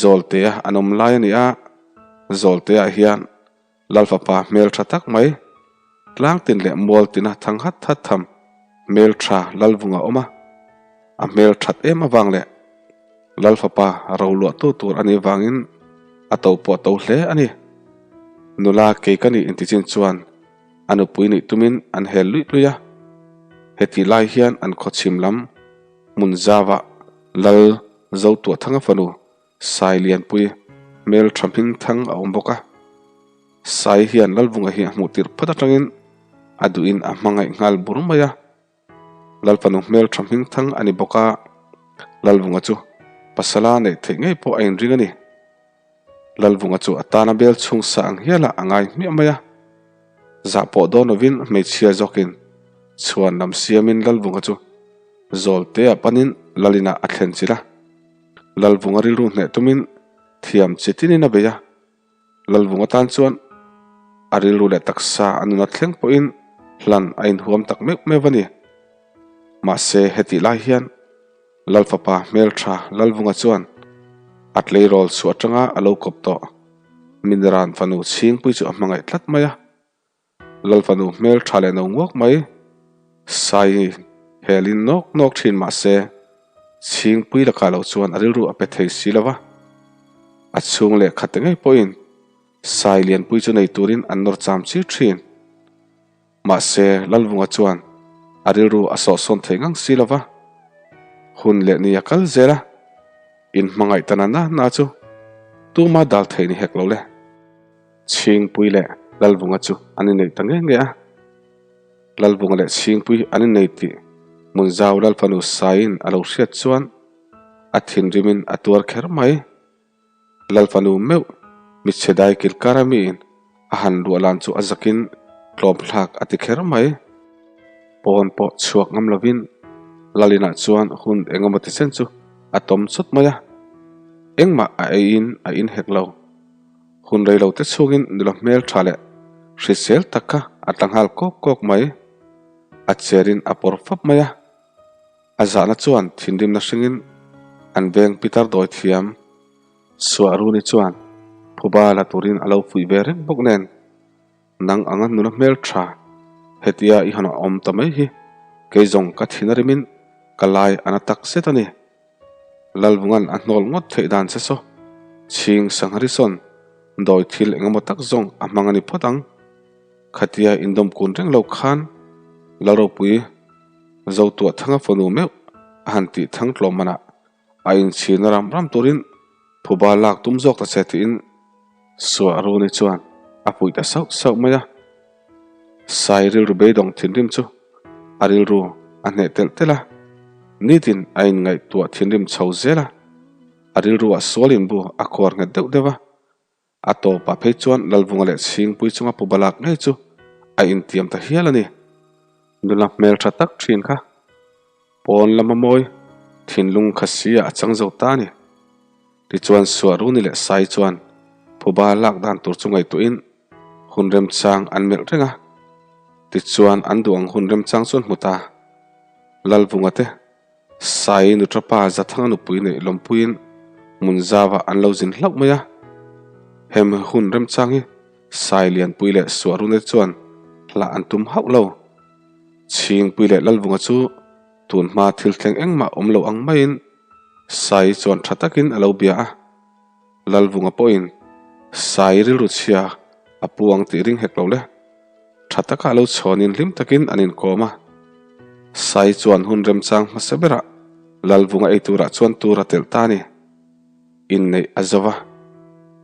S1: Zawltea an awm lai a ni a, Zawltea hian Lalfapa hmel tha tak mai, tlangtin leh mualtina thang hat hat tham hmel tha Lalvunga awm a, a hmel that em avang leh Lalfapa roluahtu tur a nih vangin a to pawh a to hle a ni. Nula kei ka nih inti chin chuan a nupui nih tumin an hel luih luih a. Hetih lai hian an khawchhim lam hmun zauah Lal Zotuahthanga fanu Sai Lianpui hmel tha hming thang a awm bawk a. Sai hian Lalvunga hi a hmuh tirh phawt atangin a duhin a hmangaih nghal bur mai a. Lalfanu hmel tha hming thang a ni bawk a, Lalvunga chu pasala neih theih ngei pawh a inring a ni. Lalvunga chu a tana bel chhung sa ang hialah a ngai hmiah mai a. Zah pawh dawn lovin hmeichhia zawkin chhuan lam siamin Lalvunga chu Zawltea panin Lalinah a thlen chilh a. Lalvunga rilru hneh tumin thiam chi tinin a bei a. Lalvunga tan chuan a rilru leh taksa a nuna thleng pawhin hlan a inhuam tak meuh meuh a ni. Mahse hetih lai hian Lalfapa hmeltha Lalvunga chuan a tleirawl chhuah atanga a lo kawp tawh Minran fanu chhingpui chu a hmangaih tlat mai a. Lalfanu hmel tha leh no nguak mai. Sai helin nawk nawk thin mah se, Chhingpui lakah lo chuan a rilru a pe thei si lo va. A chhung leh khat te ngei pawhin Sai lianpui chu nei turin an nawr cham chir thin. Mahse, Lalvunga chuan a rilru a sawhsawn thei ngang si lo va. Hun leh ni a kal zel a, inhmangaih ta na na na chu tuma dal theih ni hek lo le. Chhingpui leh Lalvunga chu an innei ta nge nge a. Lalvunga leh Chhingpui an innei tih Hmunzau Lalfanu Saiin a lo hriat chuan a thinrimin a tuar kher mai. Lalfanu meuh mitchhe dai kil kara miin a han luah lan chu a zakin tlawm thlak a ti kher mai. Pawn pawh chhuak ngam lovin Lalinah chuan hun engemaw ti chen chu a tawm chawt mai a. Engmah a eiin a inhek lo. Hun rei lo te chhungin nula hmel tha leh hrisel tak kha a tla nghal kawk kawk mai. A cherin a pawr fap mai a. A zahna chuan thinrimna hringin an veng pitar dawi thiam. Suahruni chuan phuba la turin a lo fuih ve reng bawk nen, Nang anga nula hmel tha hetia i han awm ta mai hi kei zawng ka thin a rimin ka lai a na tak zet a ni. Lalvunga'n a hnawl ngawt theih dan che saw chhing Sanghari sawn dawi thil eng emaw tak zawng a hmang a ni phawt ang. Khatia indawm kun reng lo khan Lalropui Zotuahthanga fanu meuh a han tih thang tlawm manah a inchhirna ram ram turin phuba lak tum zawk ta che tiin Suahruni chuan a puih ta sauh sauh mai a. Sai rilru beidawng thinrim chu a rilru a hneh telh telh a, nitin a inngaihtuah thinrim chho zel a, a rilruah sualin bu a khuar nghet deuh deuh a. A tawpah phei chuan Lalvunga leh Chhingpui chunga pu Balak ngei chu a intiam ta hial a ni. Nula hmel tha tak thin kha pawn lama mawi thinlung kha si ah a chang zo ta a ni. Tichuan Suahruni leh Sai chuan phuba lak dan tur chu ngaihtuahin hun remchang an melh reng a. Tichuan an duh ang hun remchang chu an hmu ta. Lalvunga te Sai nuṭapa Zathanga nupui neih lawmpuiin hmun zauah an lo zin hlauh mai a. Hem hun remchang hi Sai Lianpui leh Suahrune chuan hlah an tum hauh lo. Chhingpui leh Lalvunga chu tun hma thil thleng engmah awm lo ang maiin Sai chuan tha takin a lo bia a. Lalvunga pawhin Sai rilru chhia a pu ang tih ring hek lo le. Tha taka lo chhawnin hlim takin an inkawm a. Sai chuan hun remchang hmasa berah Lalvunga ei turah chuan tur a telh ta a ni. Inneih a zo va,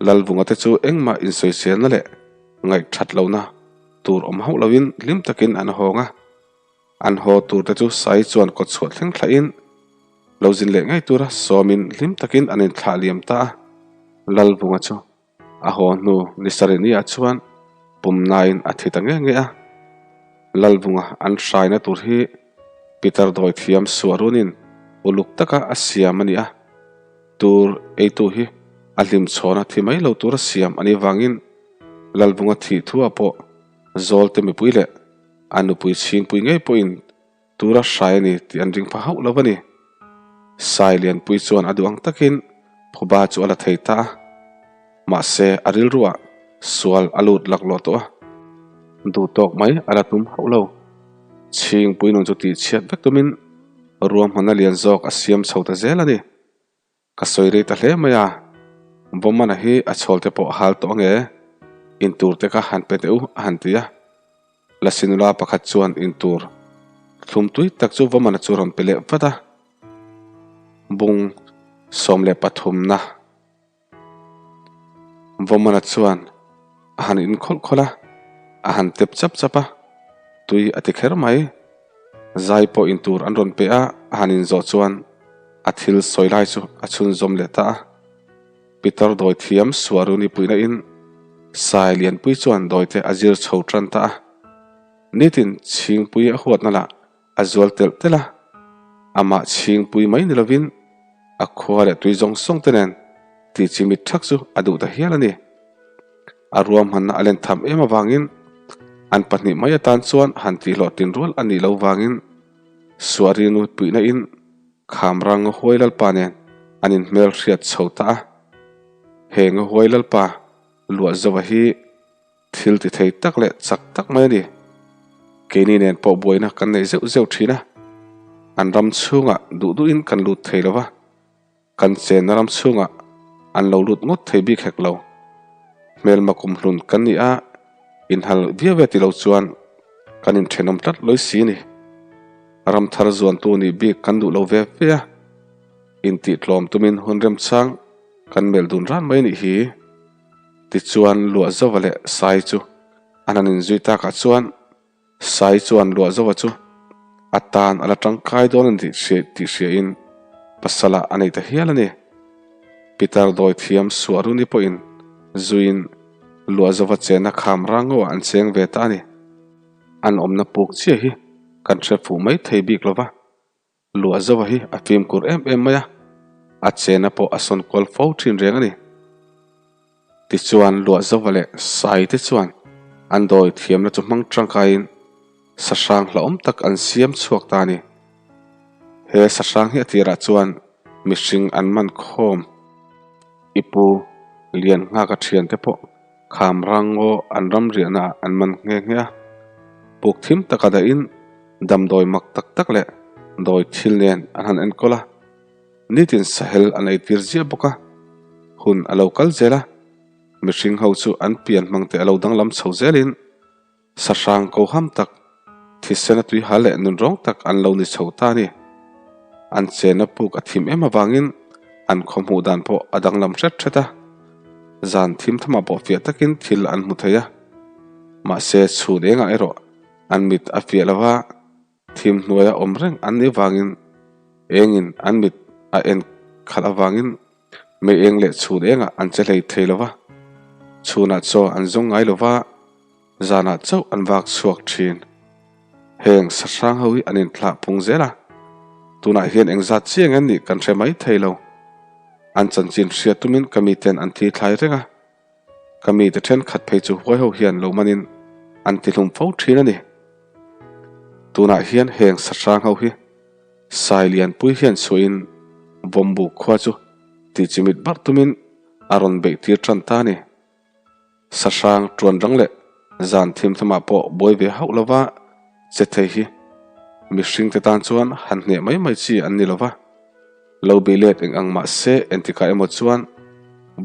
S1: Lalvunga te chu engmah insawiselna leh ngaihthat lohna tur awm hauh loin hlim takin an hawng a. An haw tur te chu Sai chuan kawt chhuah thleng thlahin lo zin leh ngei tura sawmin hlim takin an inthlah liam ta a. Lalvunga chu A haw hnu ni sarih ni ah chuan pumnain a thi ta nge nge a. Lalvunga an hraina tur hi Peter dawi thiam suahrunin uluk taka a siam a ni a. Tur eitu hi a hlimchhawna thi mai lo tura siam a nih vangin Lalvunga thih thu ah pawh Zawlte mipui leh a nupui chhingpui ngei pawhin Tura hrai a ni tih an ring pha hauh lo a ni. Sai Lianpui chuan a duh ang takin phuba chu a la thei ta a. Mahse, a rilruah sual a lut laklawh tawh a. Duh tawk mai a la tum hauh lo. Chhingpui nun chu tihchhiat vek tumin ruahmanna lian zawk a siam chho ta zel a ni. Ka sawi rei ta hle mai a, Vawmana hi a chhawl te pawh a hal tawh ange. Intur te kha han pe teh u, a han ti a. Lasi nula pakhat chuan intur thlum tui tak chu Vawmana chu rawn pe leh vat a. Bung 13 na. Vawmana chuan a han in khawlh khawlh a, a han tep chap chap a, tui a ti kher mai. Zai pawh in tur an rawn pe a, a han inzawh chuan a thil sawi lai chu a chhunzawm leh ta a. Pitar dawi thiam Suaruni puihna in Sai Lianpui chuan dawite a zir chho tan ta a. Nitin Chhingpui a huatna lah A zual telh telh a, amah chhingpui mai ni lovin a khua leh tui zawng zawng te nen tih chi mit thak chu a duh ta hial a ni. A ruahmanna a len tham em avangin an pahnih mai atan chuan han tihhlawh tin rual a nih lo vangin Suarinu puihna in Khamra Ngahuai Lalpa nen an inhmel hriat chho ta a. He Ngahuai Lalpa Luahzova hi Thil ti thei tak leh chak tak mai a ni. Keini nen pawh buaina kan nei zeuh zeuh thin a, an ram chhungah duh duhin kan lut thei lo va, kan chenna ram chhungah an lo lut ngawt thei bik hek lo. Hmelma kumhlun kan ni a, inhal viau e ti lo chuan kan inthenawm tlat lawi si ni. Ram thar zuantu nih bik kan duh lo ve ve a, intihtlawm tumin hun remchang kan melh dun ran mai nih hi. Tichuan Luahzova leh Sai chu an han inzui takah chuan Sai chuan Luahzova chu a tan a la tangkai dawn a ni tih hriain pasalah a nei ta hial a ni. Pitar dawi thiam Suahruni pawhin zuiin Luahzova chenna kham rangoah an cheng ve ta a ni. An awmna puk chiah hi kan hre fuh mai thei bik lo va. Luah zauh hi a fimkhur em em mai a, a chena pawh a sawn kual fo thin reng a ni. Tichuan luah zauh leh sai te chuan an dawi thiamna chu hmang tangkaiin sahrang hlauhawm tak an siam chhuak ta a ni. He sahrang hi a tirah chuan mihring an man khawm. I pu Lianngaka thiante pawh Kham rangaw an ram riahna ah an man nghe nghe a, puk thim taka dahin damdawi mak tak tak leh dawi thil nen an han enkawl a, nitin sahel an eitir ziah bawk a, hun a lo kal zel a, mihring ho chu an pian hmang te a lo danglam chho zelin Sahrang koham tak, thisena tuiha leh nunrawng tak an lo ni chho ta a ni. An chenna puk a thim em avangin an khaw hmuh dan pawh a danglam hret hret a. Zan thim thamah pawh fiah takin thil an hmu thei a. Mahse chhun engah erawh an mit a fiah lo va. Thim hnuaia awm reng an nih avangin engin an mit a en khalh avangin mei eng leh chhun engah an che hlei thei lo va, chhunah chaw an zawng ngai lo va, zanah chauh an vak chhuak thin. Heng sahrang ho hi an inthlah phung zel a, tunah hian engzat chiang en nih kan hre mai thei lo. An chanchin hriat tumin ka miten an thi thlai reng a. Ka mite thenkhat phei chu huai ho hian lo manin an ti hlum fo thin a ni. Tunah hian heng sahrang ho hi Sai Lianpui hian chhuahin Vawmbuk khua chu tihchimit barh tumin a rawn beih tir tan ta a ni. Sahrang tuan rang leh zan thim thamah pawh buai ve hauh lova che thei hi mihringte tan chuan han hneh mai mai chi an ni lova. Lo bei let eng ang mah se entikah emaw chuan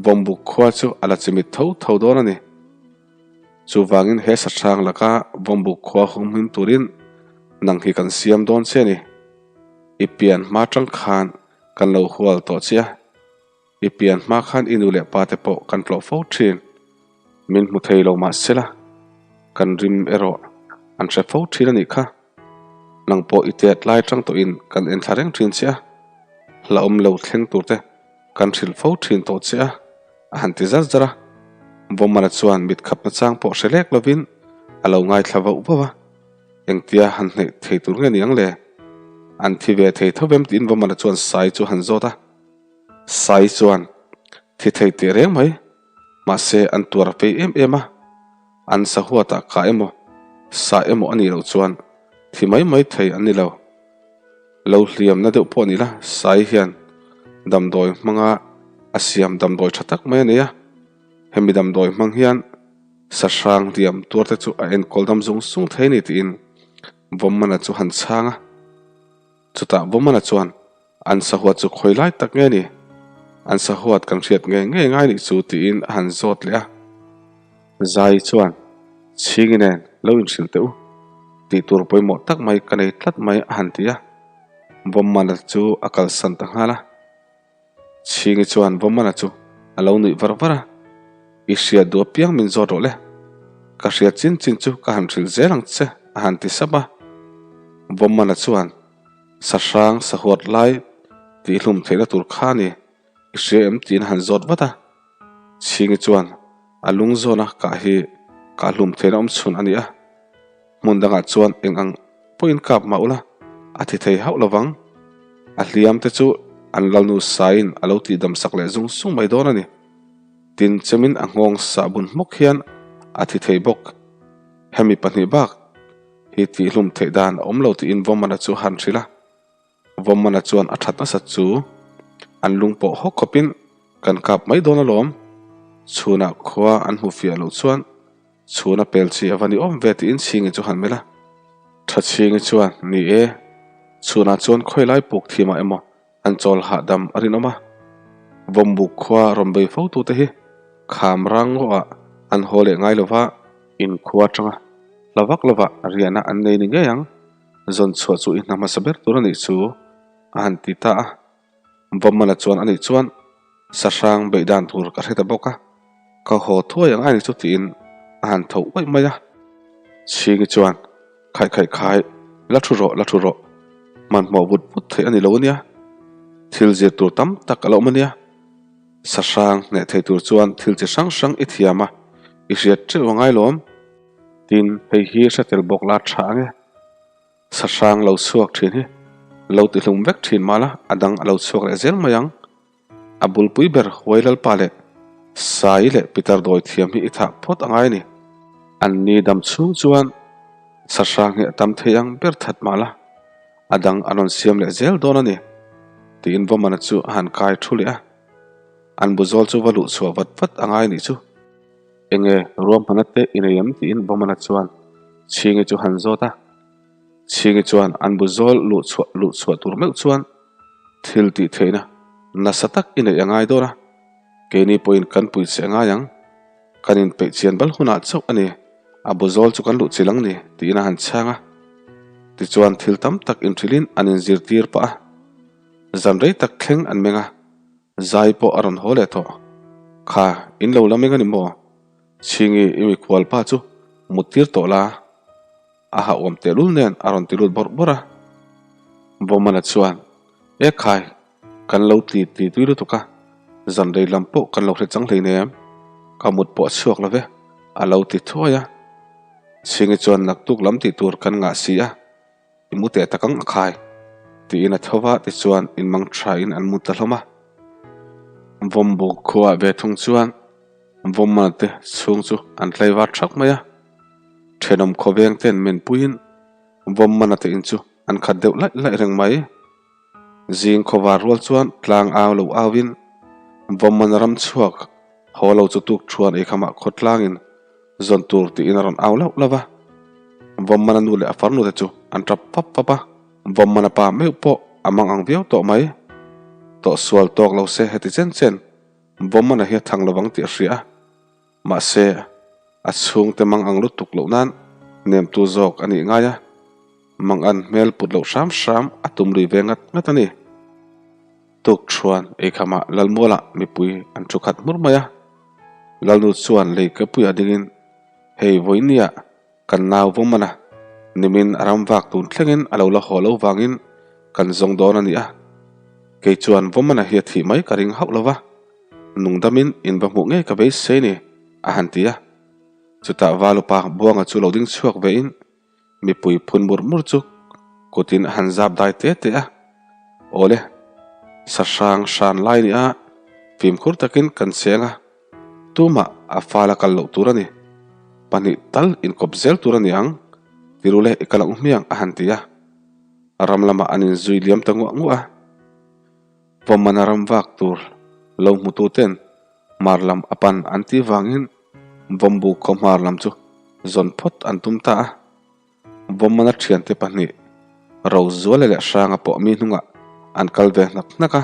S1: Vawmbuk khua chu a la chimit tho tho dawn a ni. Chuvangin he sahrang laka Vawmbuk khua humhim turin nang hi kan siam dawn che a ni. I pian hma tang khan kan lo hual tawh che a. I pian hma khan i nu leh pa te pawh kan tlawh fo thin. Min hmu thei lo mah sela, kan rim erawh an hre fo thin a nih kha. Nang pawh i tet lai tang tawhin kan en thla reng thin che a, hlauhawm lo thleng tur te kan hrilh fo thin tawh che a, a han ti zar zar a. Vawmana chuan mit khapna chang pawh hre lek lovin a lo ngaithla vauh vauh a, engtia han hneih thei tur nge niang le? An thi ve thei tho vem tiin Vawmana chuan Sai chu han zawt a. Sai chuan thi thei teh reng mai. Mahse an tuar a fei em em a, an sahuatah kah emaw, sah emaw a nih loh chuan thi mai mai thei an ni lo. Lo hliamna deuh pawh ni la, Sai hian damdawi hmanga a siam damdawi tha tak mai a nei a, hemi damdawi hmang hian sahrang hliam tuarte chu a enkawl dam zung zung thei a ni tiin Vawmmana chu han chhang a. Chutah Vawmmana chuan An sahuat chu khawi lai tak nge ni? An sahuat kan hriat ngei ngei ngai nih chu tiin a han zawt leh a. Zai chuan, Chhingi nen lo inhrilh teh u, tih tur pawimawh tak mai ka nei tlat mai a han ti a. Vawmmana chu a kalsan ta nghal a. Chhingi chuan Vawmmana chu a lo nuih var var a, I hriat duh apiang min zawt rawh le, ka hriat chin chin chu ka han hrilh zel ang che a han ti sap a. Vawmmana chuan, Sahrang sahuat lai tihhlum theihna tur kha a ni, i hria em tiin a han zawt vat a. Chhingi chuan a lung zawna kah hi kah hlum theihna awm chhun a ni a, hmun dangah chuan eng ang pawhin kap mah ula a thi thei hauh lovang. A hliam te chu an lalnu saiin a lo tihdam sak leh zung zung mai dawn a ni. Tin chemin a nghawng sah bun hmawk hian a thi thei bawk. Hemi pahnih bak hi tihhlum theih dan a awm lo tiin Vawmana chu han hrilh a. Vawmmana chuan a that nasat chu an lung pawh hawk khawpin kan kap mai dawn alawm. Chhunah khua an hmu fiah loh chuan chhuna pel chi a va ni awm ve tiin Chhingi chu han melh a. Tha Chhingi chuan, Ni e, chhunah chuan khawi lai puk thimah emaw an chawl hahdam a rinawm a. Vawmbuk khua rawn bei fo tute hi kham rang ngawhah an haw leh ngai lova, inkhua atanga hla vak lovah riahna an nei ni ngei ang. Zawn chhuah chu i hna hmasa ber tur a nih chu a han ti ta a. Vawmmana chuan a nih chuan sahrang beih dan tur ka hre ta bawk a, ka haw thuai ang a ni chu tiin a han tho uaih mai a. Chhingi chuan Khaih khaih khai, la thu rawh, la thu rawh, hmanhmawh vut vut theih a ni lo a nia, thil zir tur tam tak a la awm a nia, sahrang hneh thei tur chuan thil chi hrang hrang i thiam a, i hriat teuh a ngai lawm. Tin, hei hi hre tel bawk la tha ang e. Sahrang lo chhuak thin hi lo ti hlum vek thin mah la, a dang a lo chhuak leh zel mai ang. A bulpui ber Huai Lalpa leh Sai leh Pitar dawi thiam hi i thah phawt a ngai a ni. An ni dam chhung chuan sahrang hi a tam thei ang ber that mah la, a dang a rawn siam leh zel dawn a ni, tiin Vawmana chu a han kai thu leh a. An bu zawl chu va luh chhuah vat vat a ngai nih chu. Enge ruahmana te i nei em tiin Vawmana chuan Chhingi chu han zawt a. Chhingi chuan an bu zawl luh chhuah luh chhuah tur meuh chuan thil tih theihna nasa tak i neih a ngai dawn a, keini pawhin kan pui che a ngai ang, kan inpeih chian bal hunah chauh a ni, a bu zawl chu kan luh chilh ang ni tiin a han chhang a. Tichuan thil tam tak inhrilhin an inzirtir pah a, zan rei tak thleng an meng a. Zai pawh a rawn haw leh tawh. Kha, in lo la meng a ni maw? Chhingi i mikhual pa chu mut tir tawh la, a hauhawm tehlul nen a rawn ti lut bawrh bawrh a. Vawmana chuan, E khai, kan lo ti ti tui lutuk a, zan rei lam pawh kan lo hre chang hleinem, ka mut pawh a chhuak lo ve, a lo ti thuai a. Chhingi chuan naktuk lam tih tur kan ngah si a. I mu teh tak ang a khai, tiin a tho va, tichuan in mang thain an mu ta hlawm a. Vawmbuk khuaah ve thung chuan Vawmmana te chhung chu an tlai var thak mai a. Thenawm khawveng ten men puiin Vawmmana te in chu an khat deuh laih laih reng mai. Zing khawvar rual chuan tlang au lo auin Vawmmana ram chhuak haw lo chu tuk thuan eikhamah khawtlangin zawn tur tiin a rawn au lauh lauh a. Vawmmana nu leh a farnu te chu an tap fap fap a, Vawmmana pa meuh pawh a mang ang viau tawh mai. Tawh sual tawk lo se heti chen chen Vawmmana hi a thang lovang tih a hria a, mahse a chhungte mang ang lutuk loh nan nemtu zawk a nih ngai a, mang an hmel put loh hram hram a tum lui ve ngat ngat a ni. Tuk chuan eikhamah Lalmualah mipui an thu khat hmur mai a, Lalnu chuan lei kepuiah dingin, Hei vawinia kan nau vawm a na, nimin a ram vak tun thlengin a lo la haw lo vangin kan zawng dawn a ni a, kei chuan vawmana hi a thih mai ka ring hauh lo va, nungdamin in va hmuh ngei ka beisei ni, a han ti a. Chutah Valupa Buanga chu lo ding chhuak vein, Mipui phun mur mur chu kutin a han zap dai te te a, Awle, sa hrang hran lai nia fimkhur takin kan cheng a, tumah a fal a kal loh tur a ni, pahnih tal inkawp zel tur a ni ang, tirule i kal ang hmiang a han ti a, ram lamah an inzui liam ta nguah nguah a. Vawmana ram vak tur lo hmutu ten hmar lam a pan an tih vangin Vawmbu khaw hmar lam chu zawn phawt an tum ta a. Vawmana thiante pahnih Rozuala leh Hranga pawh mi hnungah an kal ve hnak hnak a.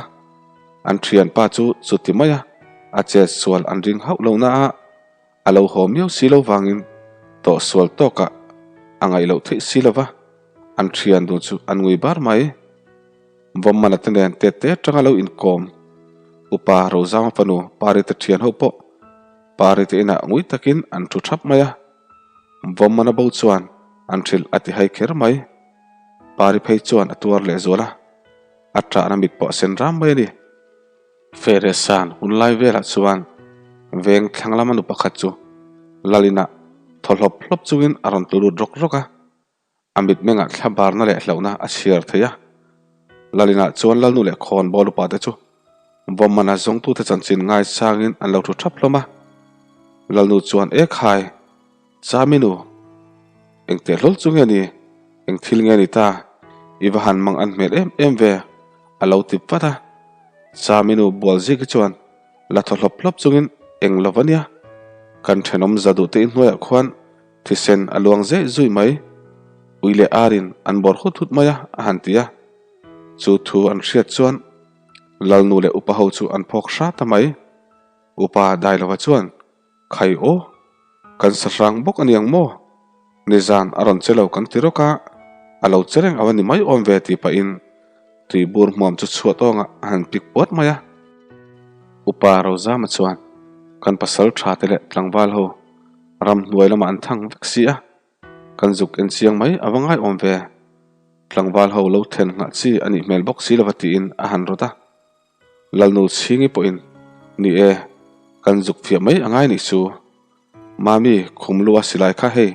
S1: An thianpa chu chuti maia a chet sual an ring hauh lo na a. A lo haw miau si lo vangin tawh sual tawkah a ngaih loh theih si lova, an thian dun chu an ngui bar mai. Vawmmana te nen tet te atanga lo inkawm Upa Rozama fanu Parite thian ho pawh Parite inah ngui takin an thu thap mai a. Vawmmana bo chuan an hrilh a ti hai kher mai. Pari phei chuan a tuar lehzual a, a ṭahna mit pawh a sen ram mai a ni. Feresan hun lai velah chuan veng thlang lama nu pakhat chu Lalina thaw hlawp hlawp chungin a rawn tlu lut rawk rawk a, a mitmengah thla barna leh hlauhna a chhiar thei a. Lalina chuan Lalnu leh khawnbawl upa te chu vawmmana zawngtute chanchin ngaisangin an lo thu thap hlawm a. Lalnu chuan, E khai! Chami nu, eng teh hlawl chu nge ni? Eng thil nge ni ta? I va han mang an hmel em em ve, a lo ti vat a. Chami nu bual zik hi chuan la thaw hlawp hlawp chungin eng lo va nia. Kan thenawm za duh te inhnuaiah khuan thisen a luang zeh zui mai. Ui leh arin an bawr hut hut mai a, a han ti a. Chu thu an hriat chuan Lalnu leh upa ho chu an phawk hra ta mai. Upa Dailova chuan Khai aw, kan sa hrang bawk a niang maw? Nizan a rawn che lo kan ti rawk a, a lo che reng ava ni mai awm ve tih pahin tuibur hmuam chu chhuah tawngah a han pik puat mai a. Upa Rozama chuan kan pasal tha te leh tlangval ho ramhnuai lamah an thang vek si a, kan zuk en chiang mai ava ngai awm ve. Tlangval ho lo then nghah chi a nih hmel bawk si lova tiin a han rawt a. Lalnu Chhingi pawhin, Ni e, kan zuk fiah mai a ngai nih chu. Mami, khum lu a silai kha hei,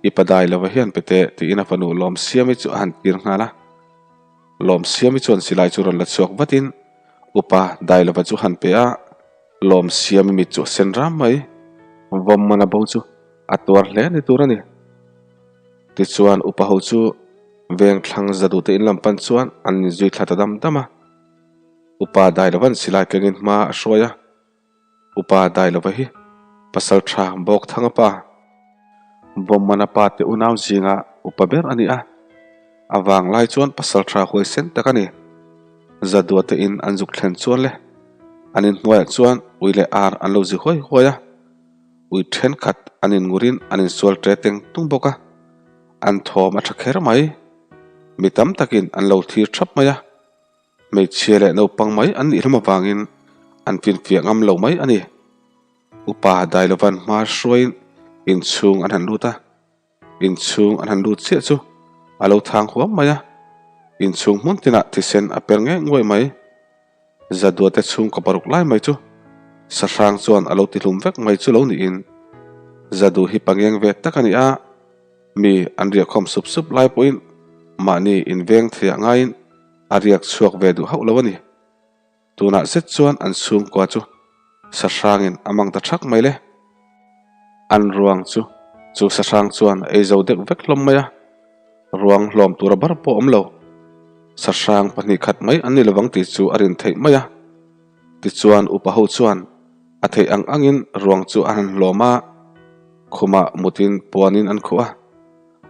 S1: i padai lova hian pe teh, tiin a fanu Lawmsiami chu a han tir nghal a. Lawmsiami chuan silai chu rawn la chhuak vatin upa dai lova chu han pe a, Lawmsiami mit chu a sen ram mai. Vawmmana bo chu a tuar hle ni tur a ni. Tichuan upa ho chu vengthlang za duhte in lam pan chuan an inzui thla ta dam dam a. Upa Dailova'n silai kengin hma a hruai a, Upa Dailova hi pasal tha Bawkthanga pa, Bawmmana pa te unau zinga upa ber a ni a, a vanglai chuan pasal tha huaisen tak a ni. Zadua te in an zuk thlen chuan le an inhnuaiah chuan ui leh ar an lo zi huai huai a, ui thenkhat an inngurin an insual ṭe teng tung bawk a, an thawm a ṭha kher mai. Mi tam takin an lo thlir ṭhap mai a. Hmeichhia leh naupang mai an nih hlawm avangin an finfiah ngam lo mai a ni. Upa Dailovan hma hruaiin inchhung an han lut a, inchhung an han lut chiah chu a lo thang huam mai a, inchhung hmun tinah thisen a per ngei nguai mai. Zaduate chhungkaw paruk lai mai chu sahrang chuan a lo tihlum vek mai chu lo niin Zadu hi pangeng ve tak a ni a, mi an riahkhawm sup sup lai pawhin mahni inveng theiah ngaiin A riak chhuak ve duh hauh lo a ni. Tunah zet chuan an chhungkua chu sahrangin a mang ta thak mai le. An ruang chu chu sahrang chuan a ei zo deuh vek hlawm mai a, ruang hlawm tura bar pawh a awm lo. Sahrang pahnih khat mai an ni lovang tih chu a rin theih mai a. Tichuan upa ho chuan a theih ang angin ruang chu a han hlawm a, khumah mutin puanin an khuh a.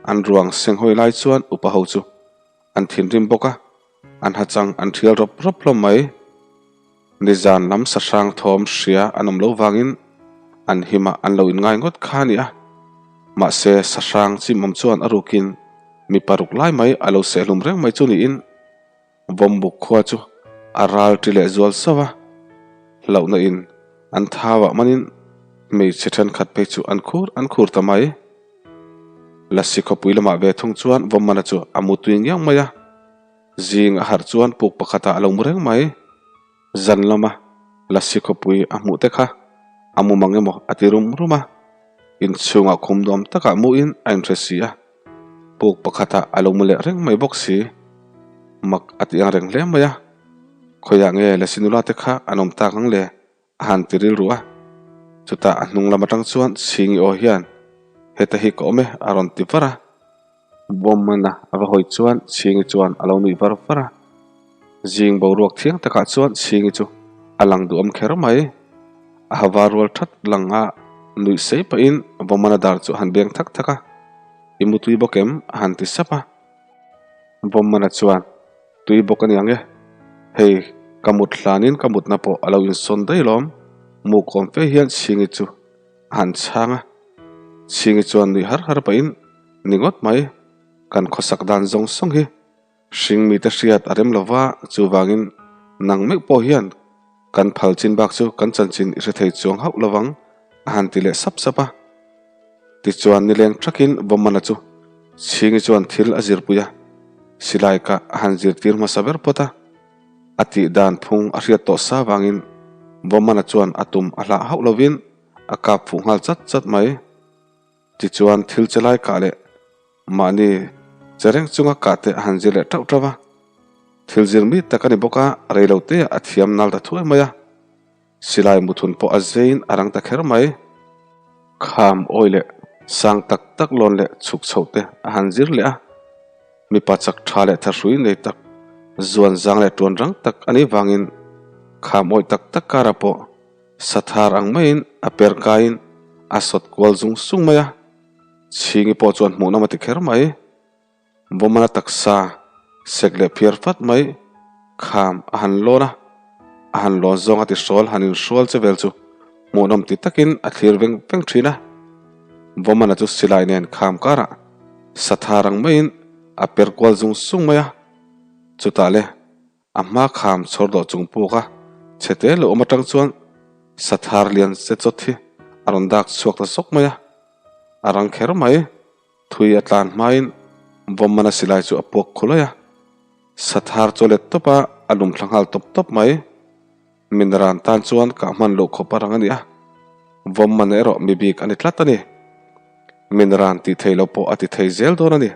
S1: An ruang senghawi lai chuan upa ho chu An thinrim bawk a, an hachang an thial rawp rawp hlawm mai. Nizan lam sahrang thawm hria an awm lo vangin an himah an lo inngai ngawt kha a ni a. Mahse, sahrang chimawm chuan a rukin mi paruk lai mai a lo sehhlum reng mai chu niin Vawmbuk khua chu a ral ṭi leh zual sauh a. Hlauhna in an thauah manin hmeichhe ṭhenkhat phei chu an khur an khur ta mai. Lasi khawpui lamah ve thung chuan Vawmmana chu a mu tui ngiang mai a, zing a harh chuan puk pakhatah a lo mu reng mai. Zan lama Lasi khawpui a hmuh te kha a mu mang emaw a ti rum rum a, inchhungah khum nuam takah muin a inhre si a, puk pakhatah a lo mu leh reng mai bawk si. Mak a ti ang reng hle mai a, khawiah nge Lasi nula te kha an awm tak ang le? A han ti rilru a, chutah a hnung lam atang chuan Chhingi aw hian, Heta hi ka awm e, a rawn ti var a. Bawmmana a va hawi chuan Chhingi chuan a lo nuih var var a. Zing boruak thiang takah chuan Chhingi chu a lang duhawm kher mai. A ha var rual that lang a, nuih sei pahin Bawmmana dar chu a han beng thak thak a, I mutui bawk em? a han ti sap a. Bawmmana chuan, Tui bawk a ni ang e. Hei, ka mut hlanin ka mutna pawh a lo insawn daih lawm. Mu kawm fe hian Chhingi chu a han chhang a. Chhingi chuan nuih har har pahin, Ni ngawt mai, kan khawsak dan zawng zawng hi hring mite hriat a rem lo va, chuvangin nang meuh pawh hian kan phal chin bak chu kan chanchin i hre thei chuang hauh lovang, a han ti leh sap sap a. Tichuan nileng thakin Vawmana chu Chhingi chuan thil a zirpui a, silai kah a han zirtir hmasa ber phawt a. A tih dan phung a hriat tawh sa vangin Vawmana chuan a tum a hlah hauh lovin a kap fuh nghal chat chat mai. Tichuan thil che lai kah leh mahni che reng chunga kah te a han zir leh tauh tauh a. Thil zir mi tak a ni bawk a, rei lo te ah a thiam nal ta thuai mai a. Silai muthun pawh a zeiin a rang ta kher mai. Kham awi leh sang tak tak lawn leh chhuk chhoh te a han zir leh a. Mipa chak tha leh thahrui nei tak, zuan zang leh tuan rang tak a nih vangin kham awi tak tak karah pawh sathar ang maiin a per kaiin a sawt kual zung sung mai a. Chhingi pawh chuan hmuhnawm a ti kher mai. Vawmana taksa sek leh phiar fat mai kham a han lawn a, a han lawn zawng a ti hrawl han inhrual che vel chu hmuhnawm ti takin a thlir veng veng thin a. Vawmana chu silai nen kham karah sathar ang maiin a per kual zung sung mai a, chutah le A hma kham chhawr dawh chung puk a, chhete lo awm atang chuan sathar lian che chawt hi a rawn dak chhuak ta zawk mai a. A rang kher mai, thui a tlan hmain Vawmmana silai chu a puak khulai a, sathar chu a let tawp a, a lum thla nghal tawp tawp mai. Min ran tan chuan kah hman loh khawp a rang a ni a, Vawmmana erawh mi bik a ni tlat a ni. Min ran tih thei lo pawh a ti thei zel dawn a ni.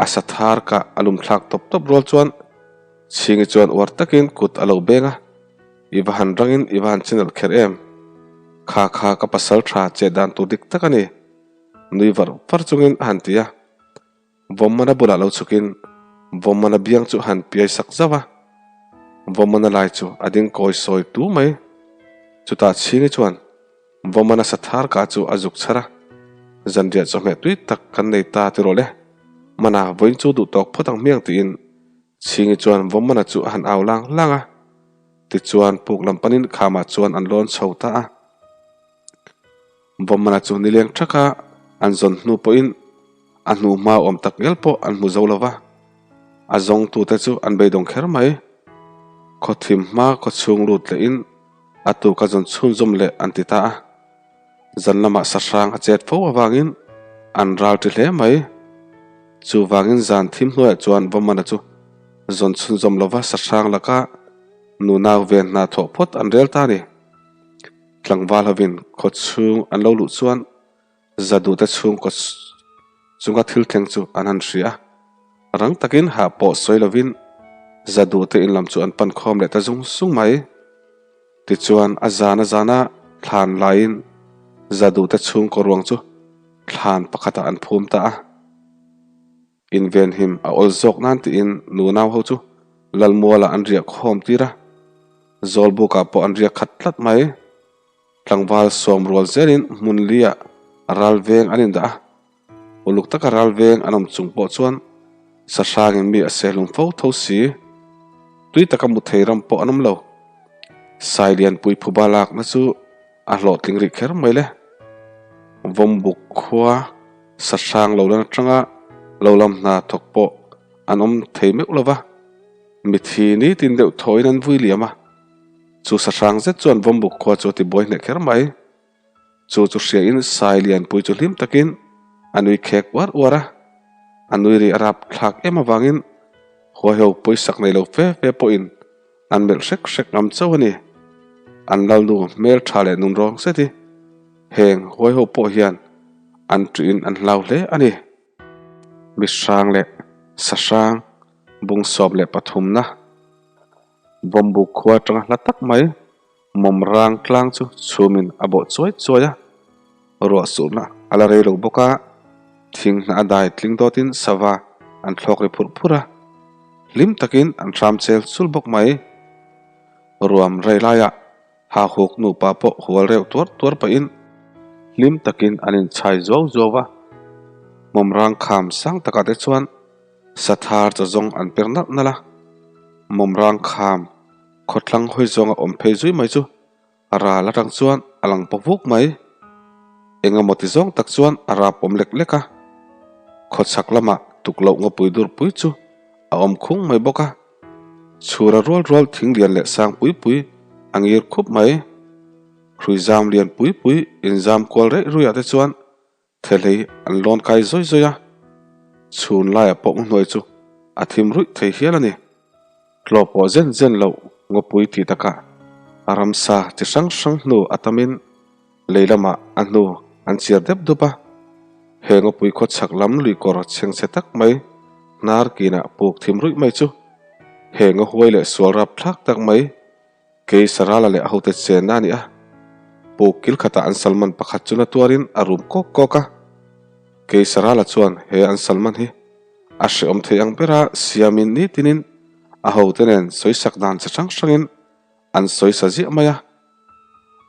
S1: A sathar kah a lum thlak tawp tawp rual chuan Chhingi chuan uar takin kut a lo beng a, I va han rangin i va han chinalh kher em? Kha kha ka pasal tha chet dan tur dik tak a ni, nui var var chungin a han ti a. Vawmmana bulah lo chhukin Vawmmana biang chu han piai sak zauh a, Vawmmana lai chu a ding kawi sawi tu mai. Chutah Chhingi chuan Vawmmana sathar kah chu a zuk chhar a, Zanriah chawhmeh tui tak kan nei ta ti rawh le, Mana vawiin chu duh tawk phawt ang hmiang tiin Chhingi chuan Vawmmana chu a han au lang lang a. Tichuan puk lam panin khamah chuan an lawn chho ta a. Vawmmana chu nileng thaka an zawn hnu pawhin a hnuhma awm tak ngial pawh an hmu zo lo va, a zawngtute chu an beidawng kher mai. Khawthim hma khawchhung lut lehin a tuka zawn chhunzawm leh an ti ta a. Zan lamah sahrang a chet fo avangin an ral ṭi hle mai. Chuvangin zan thim hnuaiah chuan Vawmmana chu zawn chhunzawm lova sahrang laka nunau ven hna thawh phawt an rel ta a ni. Tlangval hovin khaw chhung an lo luh chuan Zaduhte chhungkaw chunga thil thleng chu an han hria a, rang takin hah pawh sawi lovin Zaduhte in lam chu an pan khawm leh ta zung zung mai. Tichuan a zan a zana thlan laiin Zaduhte chhungkaw ruang chu thlan pakhatah an phum ta a. Invenhim a awl zawk nan tiin nunau ho chu Lalmualah an riah khawm tir a, Zawlbukah pawh an riak khat tlat mai. Tlangval sawm rual zelin hmun liah ral veng an indah a, uluk taka ral veng an awm chung pawh chuan sahrangin mi a sehlung fo tho si. Tui taka mu thei ram pawh an awm lo. Sailianpui phuba lakna chu a hlawhtling rih kher mai le. Vawmbuk khua sahrang lo lan atanga lo lam hna thawk pawh an awm thei meuh lo va, mithi nitin deuh thawiin an vui liam a. Chu sahrang zet chuan Vawmbuk khua chu a ti buai hneh kher mai. Chu chu hriain Sai Lianpui chu hlim takin a nui khek uar uar a. A nui ri a rap thlak em avangin huaiho pawisak nei lo fe fe pawhin an melh hrek hrek ngam chauh a ni. An lalnu hmel tha leh nun rawng zet hi heng huaiho pawh hian an ṭihin an hlau hle a ni. Mihrang leh sahrang bung 13na. Bawmbuk khua atanga hla tak mai mawmrang tlang chu chhumin a bawh chuai chuai a, ruah suhna a la rei lo bawk a, thing hnah a dai tling dawtin sava an thlawk ri phurh phurh a, hlim takin an hram chel chul bawk mai. Ruam rei laiah hahuk nupa pawh hual reuh tuar tuar pahin hlim takin an inchhai zuau zuau a, mawmrang kham sang takah te chuan Sathar chaw zawng an per nalh nalh a, mawmrang kham khawthlang hawi zawnga awm phei zui mai chu ral atang chuan a lang paw vuk mai. Eng emaw ti zawng tak chuan a rap awm lek lek a. Khawchhak lamah tukloh ngawpui durpui chu a awm khung mai bawk a. Chhura rual rual thing lian leh sang pui pui a ngir khup mai. Hrui zam lian pui pui inzam kual reih ruiah te chuan Thelei an lawn kai zawi zawi a, chhun laiah pawh hnuai chu a thim ruih thei hial a ni. Tlawh pawh zen zen loh ngawpui tih takah a ramsa chi hrang hrang hnu a tamin lei lamah a hnu an chiar dep dup a. He ngawpui khaw chhak lam lui kawr chhengchhe tak mai hnar kinah puk thim ruih mai chu he ngahuai leh sual rap thlak tak mai Kei Sarala leh a hote chenna a ni a, puk kil khatah an salman pakhat chu na tuarin a rum kawk kawk a. Kei Sarala chuan he an salman hi a hrehawm thei ang bera siamin nitinin a hote nen sawisak dan chi hrang hrangin an sawisa ziah mai a.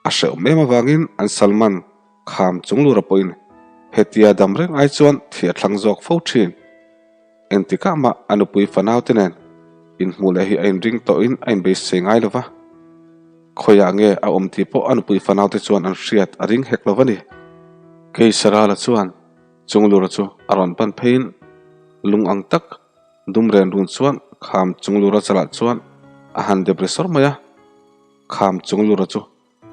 S1: A hrehawm em avangin an salman kham chung lura pawhin hetia dam reng ai chuan thih a thlang zawk fo thin. Engtikah mah a nupui fanaute nen inhmuh leh hi a inring tawhin a inbeisei ngai lo va. Khawiah nge a awm tih pawh a nupui fanaute chuan an hriat a ring hek lo va ni. Kei Sarala chuan Chunglura chu a rawn pan pheiin lung ang tak dum ren run chuan kham Chunglura chalah chuan a han dep ri sawr mai a. Kham Chunglura chu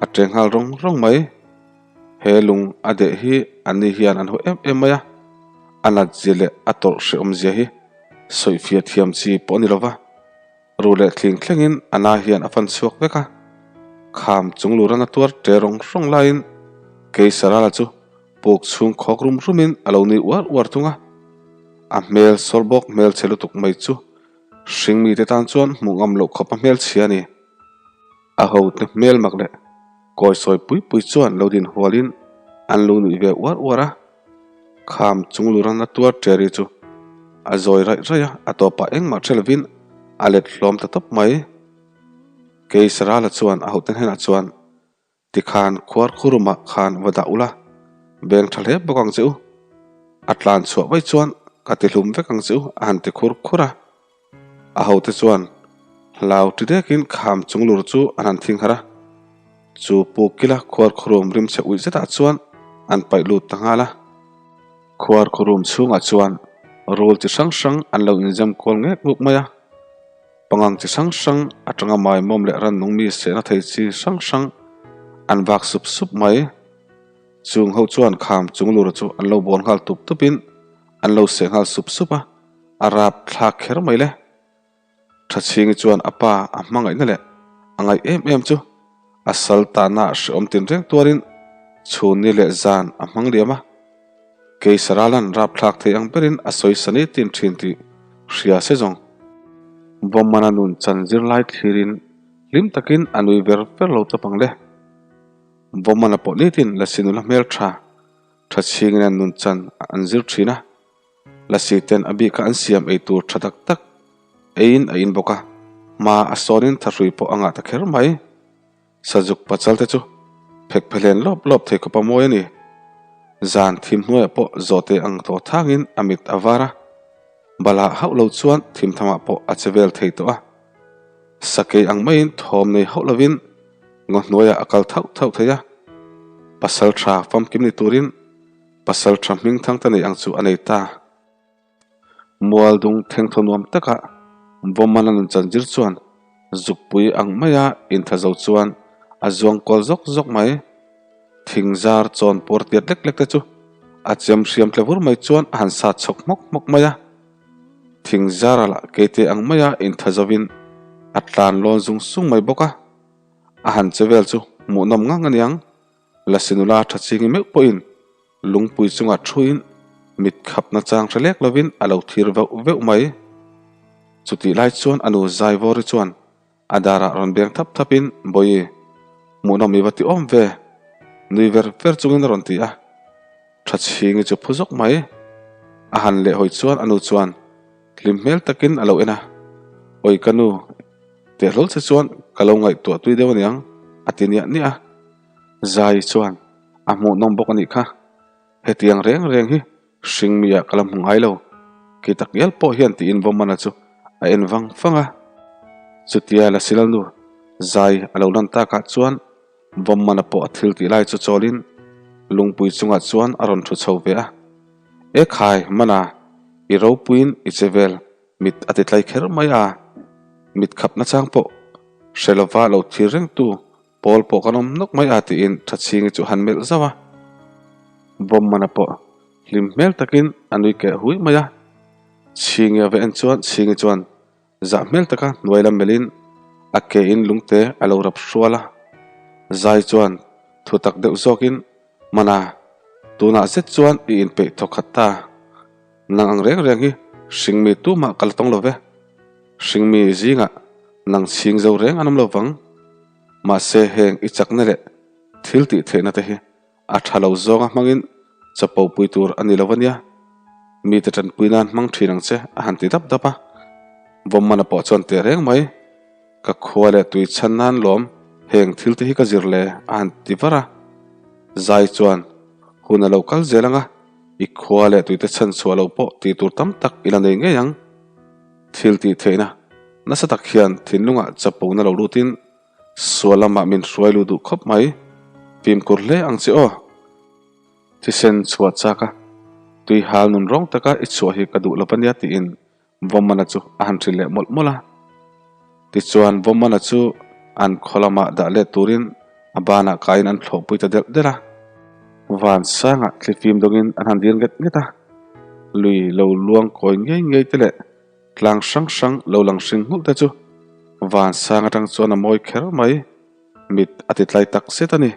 S1: A ṭe nghal rawng rawng mai. He lung a deh hi anni hian an haw em em mai a, a nat zia leh a tawrh hrehawm zia hi sawifiah thiam chi pawh a ni lo va. Ru leh thling thlengin a na hian a fan chhuak vek a. Kham chung luran a tuar ṭe rawng rawng laiin kei Sarala chu puk chhung khawk rum rumin a lo nui uar uar thung a. A hmel sawr bawk hmelchhe lutuk mai chu hringmite tan chuan hmuh ngam loh khawp a hmelchhia a ni. A hote hmel mak leh kawi sawi pui pui chuan lo din hualin an lo nuih ve uar uar a. Kham chung luran a tuar Terry chu a zawi raih raih a, a tawpah engmah hre lovin a let hlawm ta tawp mai. Kei Sarala chuan a hote hnenah chuan Tikhan khuar khurumah khan va dah ula, beng tha hle bawk ang che u. A tlan chhuah vaih chuan ka ti hlum vek ang che u a han ti khur khur a. A hote chuan hlau ti dekin kham chung lur chu an han thing harh a. Chu puk kila khuar khurum rim chhe uih zetah chuan an paih lut ta nghal a. Khuar khurum chhungah chuan rul chi hrang hrang an lo inzem kual ngek nguk mai a. Pangang chi hrang hrang atanga maimawm leh rannung mi sehna thei chi hrang hrang an vak sup sup mai. Chung ho chuan kham chung lura chu an lo bawn nghal tup tup in an lo seh nghal sup sup a, a rap thlak kher mai le. Thachhingi chuan a pa a hmangaihna leh a ngaih em em chu a sal tahna ah hrehawm tinreng tuarin chhunni leh zan a hmang liam a. Kei Saralan rapthlak thei ang berin a sawi sa nitin thin tih hria se zawng. Bawmana nun chan zirlai thlirin hlim takin a nui ver ver lo tawp ang le. Bawmana pawh nitin Lasi nula hmel tha tha chhingin an nun chan an zir thin a, Lasi ten a bika an siam ei tur tha tak tak eiin a in bawk a, hma a sawnin thahrui pawh a ngah ta kher mai. Sazuk pachal te chu phek phehlen lawp lawp thei khawp a mawi a ni. Zan thim hnuaiah pawh zawhte ang tawh thangin a mit a var a, balah hauh lo chuan thim thamah pawh a che vel thei tawh a. Sakei ang maiin thawm nei hauh lovin ngaw hnuaiah a kal thauh thauh thei a. Pasal tha famkim ni turin pasal tha hming thang te nei ang chu a nei ta. Mual dung thengthaw nuam takah Vawmana nun chanzir chuan zukpui ang maia intha zo chuan a zuang kual zawk zawk mai. Thing zar chawn puar tiat lek lek te chu a chem hriam tle vur mai chuan a han sat chhawk hmawk hmawk mai a. Thing zara lah keite ang maia intha zovin a tlan lawn zung sung mai bawk a. A han che vel chu hmuhnawm ngang a niang. Lasi nula tha chingi meuh pawhin Lungpui chungah thuin mit khapna chang hre lek lovin a lo thir veuh veuh mai. Chutih lai chuan a nu Zaivawri chuan a darah rawn beng thap thapin, Bawi, hmuhnawm i va ti awm ve, nui ver ver chungin a rawn ti a. Thachhingi chu phu zawk mai. A han lehhawi chuan a nu chuan hlim hmel takin a lo en a, Awi ka nu, tehlawl che chuan ka lo ngaihtuah tui deuh aniang, a ti niah niah a. Zai chuan a hmuhnawm bawk a nih kha. Hetiang reng reng hi hring mi ah ka la hmu ngai lo. Kei tak ngial pawh hian tiin Vawmana chu a en vang vang a. Chutia Lasilalnu zai a lo lan takah chuan Vawmana pawh a thil tih lai chu chawlin. Lungpui chungah chuan a rawn thu chho ve a. E khai, mana, i ropuiin i che vel mit a ti tlai kher mai a. Mit khap nachang pawh hre lova lo thlir rengtu pawl pawh kan awm nawk mai a tiin Thachhingi chu han melh zauh a. Vawmmana pawh hlim hmel takin a nui keh hui mai a. Chhingi a va en chuan Chhingi chuan Zah hmel taka hnuai lam melhin a ke in lungte a lo rap hrual a, zai chuan thu tak deuh zawkin, Mana, tunah zet chuan i inpeih thawk khat ta. Nang ang reng reng hi hringmi tumah ka la tawng lo ve. Hringmi zingah nang chhing zo reng an awm lo vang. Mahse heng i chakna leh thil tih theihna te hi A tha lo zawnga hmangin chapo pui tur a ni lo a nia. Mite tanpui nan hmang thin ang che a han ti dap dap a. Vawmmana pawh chuan teh reng mai. Ka khua leh tui chhan nan lawm heng thil te hi ka zir le a han ti var a. Zai chuan hun a lo kal zel ang a, i khua leh tuite chhan chhuah loh pawh tih tur tam tak i la nei ngei ang. Thil tih theihna nasa tak hian thinlungah chapona lo lutin Sual lamah min hruai lu duh khawp mai. Fimkhur hle ang che aw. Thisen chhuah chak a, tui hal nun rawng taka i chhuah hi ka duh lo va nia tiin Vawmmana chu a han hrilh leh mawlh mawlh a. Tichuan Vawmmana chu an khaw lamah dah let turin a banah kaiin an thlawhpui ta delh delh a. Van sangah thlifim dawngin an han dir nget nget a. Lui lo luang kawi ngei ngei te leh Tlang hrang hrang lo lang hring nghulh te chu van sang atang chuan a mawi kher mai, mit a ti tlai tak zet a ni.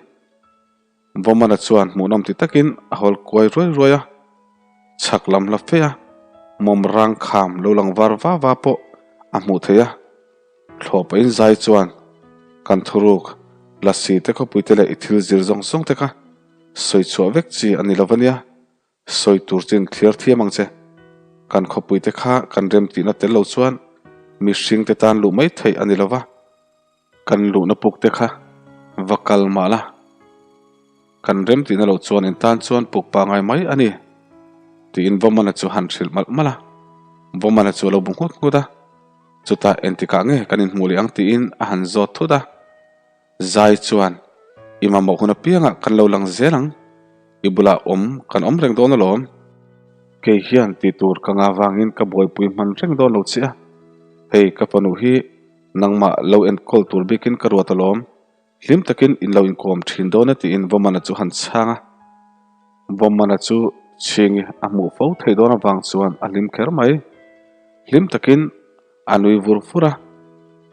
S1: Vawmana chuan hmuhnawm ti takin a hawl kuai ruai ruai a, chhak lam hla fe a mawm rang kham lo lang var va va pawh a hmuh theih a. Thlawh pahin zai chuan kan thuruk lasi te khawpui te leh i thil zir zawng zawng te kha sawi chhuah vek chi a ni lo va nia. Sawi tur chin thliar thiam ang che. Kan khawpuite kha kan remtihna tel lo chuan mihringte tan luh mai theih a ni lo va, kan luhna pukte kha va kal mah la, kan remtihna lo chuan in tan chuan puk pangai mai a ni, tiin Vawmana chu han hrilh malh malh a. Vawmana chu a lo bu nghut nghut a, chutah engtikah nge kan inhmuh leh ang tiin a han zawt thut a. Zai chuan, I mamawh hun apiangah kan lo lang zel ang, i bulah awm kan awm reng dawn alawm. Kei hian tih tur ka ngah vangin ka buaipui hman reng dawn lo che a, hei ka fanu hi nangmah lo enkawl tur bikin ka ruat alawm, hlim takin in lo inkawm thin dawn e tiin Vawmana chu han chhang a. Vawmana chu chhingi a hmuh fo thei dawn avang chuan a hlim kher mai. Hlim takin A nui vur vur a,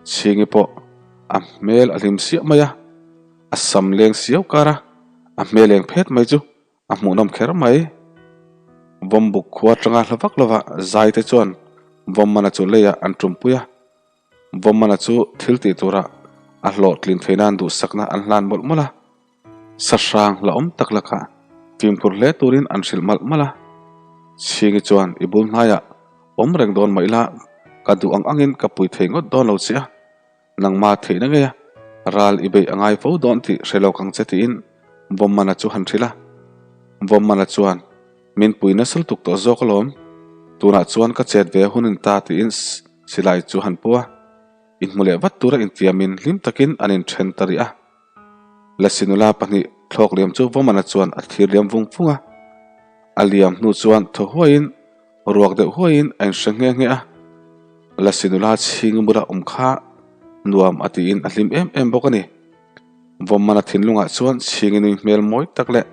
S1: Chhingi pawh a hmel a hlim siah mai a, a sam leng siau kar a, a hmel eng phet mai chu a hmuhnawm kher mai. Vawmbuk khua atanga hla vak lova zai te chuan Vawmmana chu leiah an tumpui a, Vawmmana chu thil tih turah a hlawhtlin thei nan duhsakna an hlan mawlh mawlh a. Sahrang hlauhawm tak lakah fimkhur hle turin an hrilh malh malh a. Chhingi chuan i bul hnaiah awm reng dawn mah ila ka duh ang angin ka pui thei ngawt dawn lo che a, nangma theihna ngei a ral i beih a ngai fo dawn tih hre lawk ang che tiin Vawmmana chu han hrilh a. Vawmmana chuan min pui nasa lutuk tawh zawk alawm, tunah chuan ka chet ve hun in ta tiin silai chu han pu a, inhmu leh vat tura intiamin hlim takin an inthen ta rih a. Lasi nula pahnih thlawk liam chu Vawmana chuan a thlir liam vung vung a. A liam hnu chuan thaw huaiin, ruak deuh huaiin a inhre nghe nghe a. Lasi nula chhing bula awm kha nuam a tiin a hlim em em bawk a ni. Vawmana thinlungah chuan chhingi nui hmel mawi tak leh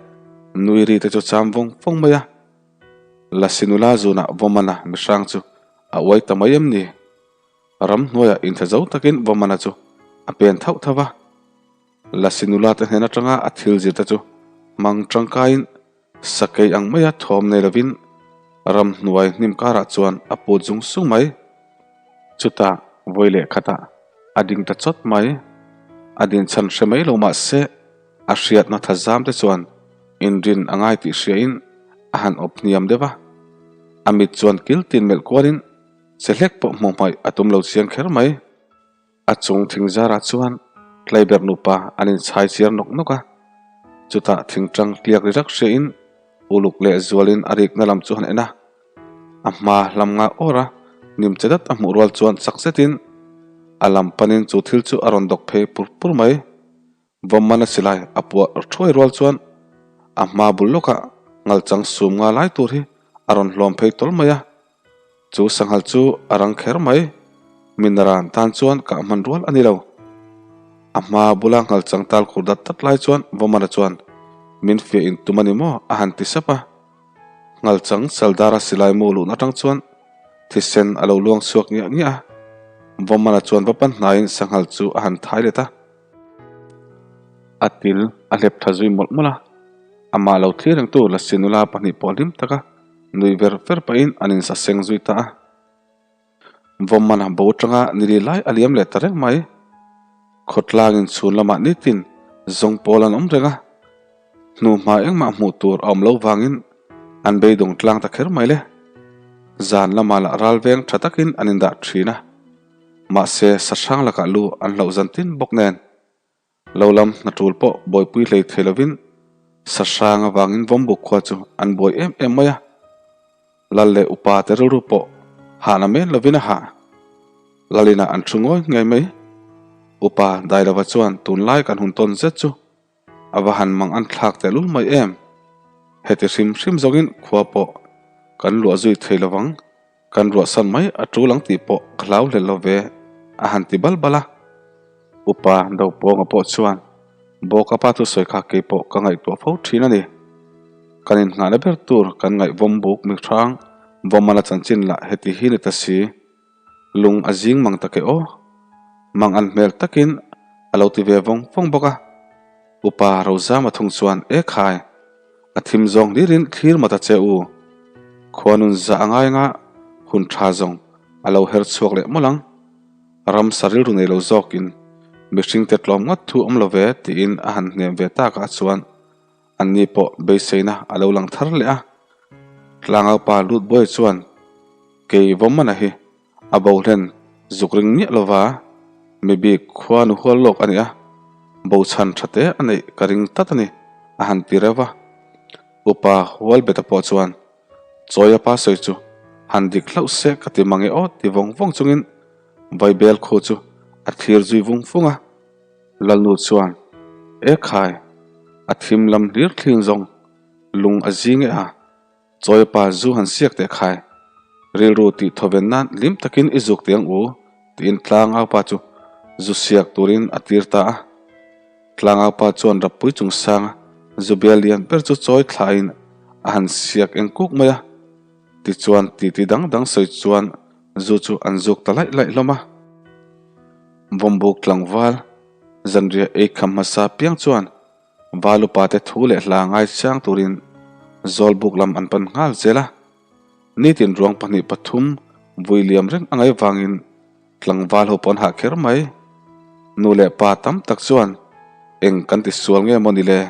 S1: nui ri te chu cham vawng vawng mai a. Lasi nula zunah Vawmana mihrang chu a uai ta mai em ni? Ramhnuaiah intha zo takin Vawmana chu a pen thauh thauh va. Lasi nula te hnen atanga a thil zir te chu hmang tangkaiin sakei ang maia thawm nei lovin ramhnuai hnim karah chuan a put zung sung mai. Chutah vawi leh khatah a ding ta chawt mai. A din chhan hre mai lo mah se a hriatna tha zam te chuan inrin a ngai tih hriain a han awp hniam deuh va. A mit chuan kil tin melh kualin Che hlek pawh hmuh hmaih a tum lo chiang kher mai. A chung thing zarah chuan Tlaiber nupa an inchhai chiar nawk nawk a. Chutah thingtang tliak ri rak hriain uluk leh zualin a rikna lam chu han en a. A hma hlam nga awr a, nim che dat a hmuh rual chuan chak zetin a lam panin chu thil chu a rawn dawk phei pur pur mai. Vawmmana silai a puah thuai rual chuan. A hma bul lawkah ngalchang sum nga lai tur hi a rawn hlawm phei tawl mai a. Chu sanghal chu a rang kher mai. Minaran tan chuan kah hman rual a ni lo. A hma bula ngalchang tal khur dat dat lai chuan Vawmana chuan, Min fiah in tum a ni maw? a han ti sap a. Ngalchang Saldara silai mu luhna atang chuan thisen a lo luang chhuak ngiah ngiah a. Vawmana chuan va pan hnaiin sanghal chu a han thai let a. A til a hlep tha zui mawlh mawlh a, amah lo thlir rengtu Lasi nula pahnih pawh hlim taka nui ver ver pahin an insaseng zui ta a. Vawmman a bo atanga ni li lai a liam leh ta reng mai. Khawtlangin chhun lamah nitin zawng pawl an awm reng a, hnuhma engmah hmuh tur a awm lo vangin an beidawng tlang ta kher mai le. Zan lamah lah ral veng tha takin an indah thin a. Mahse, sahrang lakah lu an hlauh zan tin bawk nen, lo lam hna tul pawh buaipui hlei thei lovin sahrang avangin Vawmbuk khua chu an buai em em mai a. Lal leh upa te rilru pawh hahna men lovin a hah. Lalina an thu ngawi ngei mai. Upa Dailova chuan tunlai kan hun tawn zet chu A va han mang an thlak tehlul mai em? Heti hrim hrim zawngin khua pawh kan luah zui thei lovang, kan ruahsan mai a tul ang tih pawh ka hlau hlel lo ve, a han ti bal bal a. Upa Dopawnga pawh chuan, Bawka pa thusawi kha kei pawh ka ngaihtuah fo thin a ni. Kan inngahna ber tur kan ngaihvawm buk mihrang vawmana chanchin lah heti hi ni ta si. Lung a zing mang tak e aw. Mang an hmel takin a lo ti ve vawng vawng bawk a. Upa Rozama thung chuan e khai, a thim zawng hlirin thlir mat a che u. Khuanun zah a ngai anga hun tha zawng a lo her chhuak leh mawlh ang. Ramsa rilru nei lo zawkin mihringte tlawm ngawt thu awm lo ve tiin a han hnem ve takah chuan Anni pawh beiseina a lo lang thar leh a, Tlangaupa lut buai chuan kei Vawmana hi a bo hlen zuk ring miah lova, mi bik khua nu hual lawk a ni a, bo chhan tha te a neih ka ring tlat a ni, a han ti reuh va. Upa Hualbeta pawh chuan Chawia pa sawi chu han dik hlauh se ka ti mang e aw ti vawng vawng chungin Vaibel khu chu a thlir zui vung vung a. Lalnu chuan, E khai, a thim lam hlir thling zawng lung a zing e a, chawi pa zu han siak teh khai, rilru tih thawven nan hlim takin i zuk teh ang u, tiin tlangau pa chu zu siak turin a tir ta a. Tlangau pa chuan rappui chung sanga zu bial lian ber chu chawi thlain a han siak eng kuk mai a. Tichuan titi dang dang sawi chuan zu chu an zuk ta laih laih hlawm a. Vawmbuk tlangval zanriah ei kham hmasa piang chuan Valupa te thu leh hla ngaichang turin Zawlbuk lam an pan nghal zel a. Nitin ruang pahnih pathum vui liam reng a ngaih vangin tlangval ho pawh an hah kher mai. Nu leh pa tam tak chuan eng kan ti sual nge maw ni le?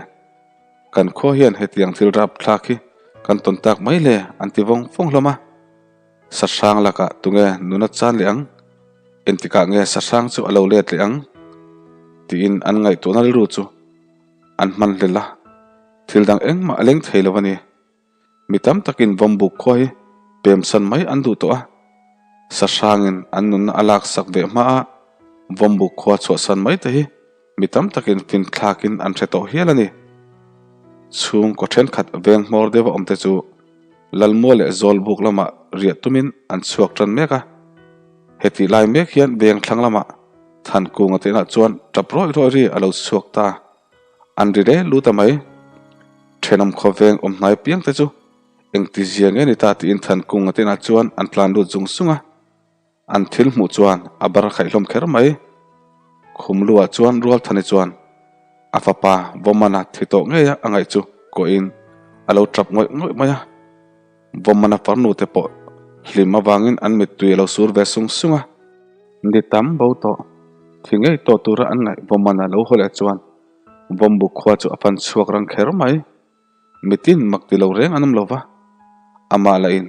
S1: Kan khua hian hetiang thil rapthlak hi kan tawn tak mai le an ti vawng vawng hlawm a. Sahrang lakah tunge nuna chan leh ang? Engtikah nge sahrang chu a lo let leh ang? Tiin an ngaihtuahna rilru chu an hman hlel a, thil dang engmah a leng thei lo a ni. Mi tam takin Vawmbuk khua hi pemsan mai an duh tawh a, sahrangin an nunna a laksak ve hmaa Vawmbuk khua chhuahsan mai te hi Mi tam takin finthlakin an hre tawh hial a ni. Chhungkaw thenkhat veng hmawr deuha awmte chu Lalmual leh Zawlbuk lamah riah tumin an chhuak tan mek a. Hetih lai mek hian veng thlang lamah Thankunga te inah chuan tap rawih rawih ri a lo chhuak ta. An ri rel lut a mai. Thenawm khaw veng awm hnai piangte chu engtizia nge ni ta tiin Thankunga te inah chuan an tlan lut zung zung a. An thil hmuh chuan a bar khaih hlawm kher mai. Khum luah chuan Rualthani chuan a fapa Vawmana thi tawh ngei a ngaih chu kawhin a lo tap ngawih ngawih mai a. Vawmana farnu te pawh hlim avangin an mittui a lo sur ve sung sung a. Ni tam bo tawh, thi ngei tawh tura an ngaih Vawmana lo haw leh chuan Vawmbuk khua chu a fan chhuak rang kher mai. Mitin mak ti lo reng an awm lo va, amah lahin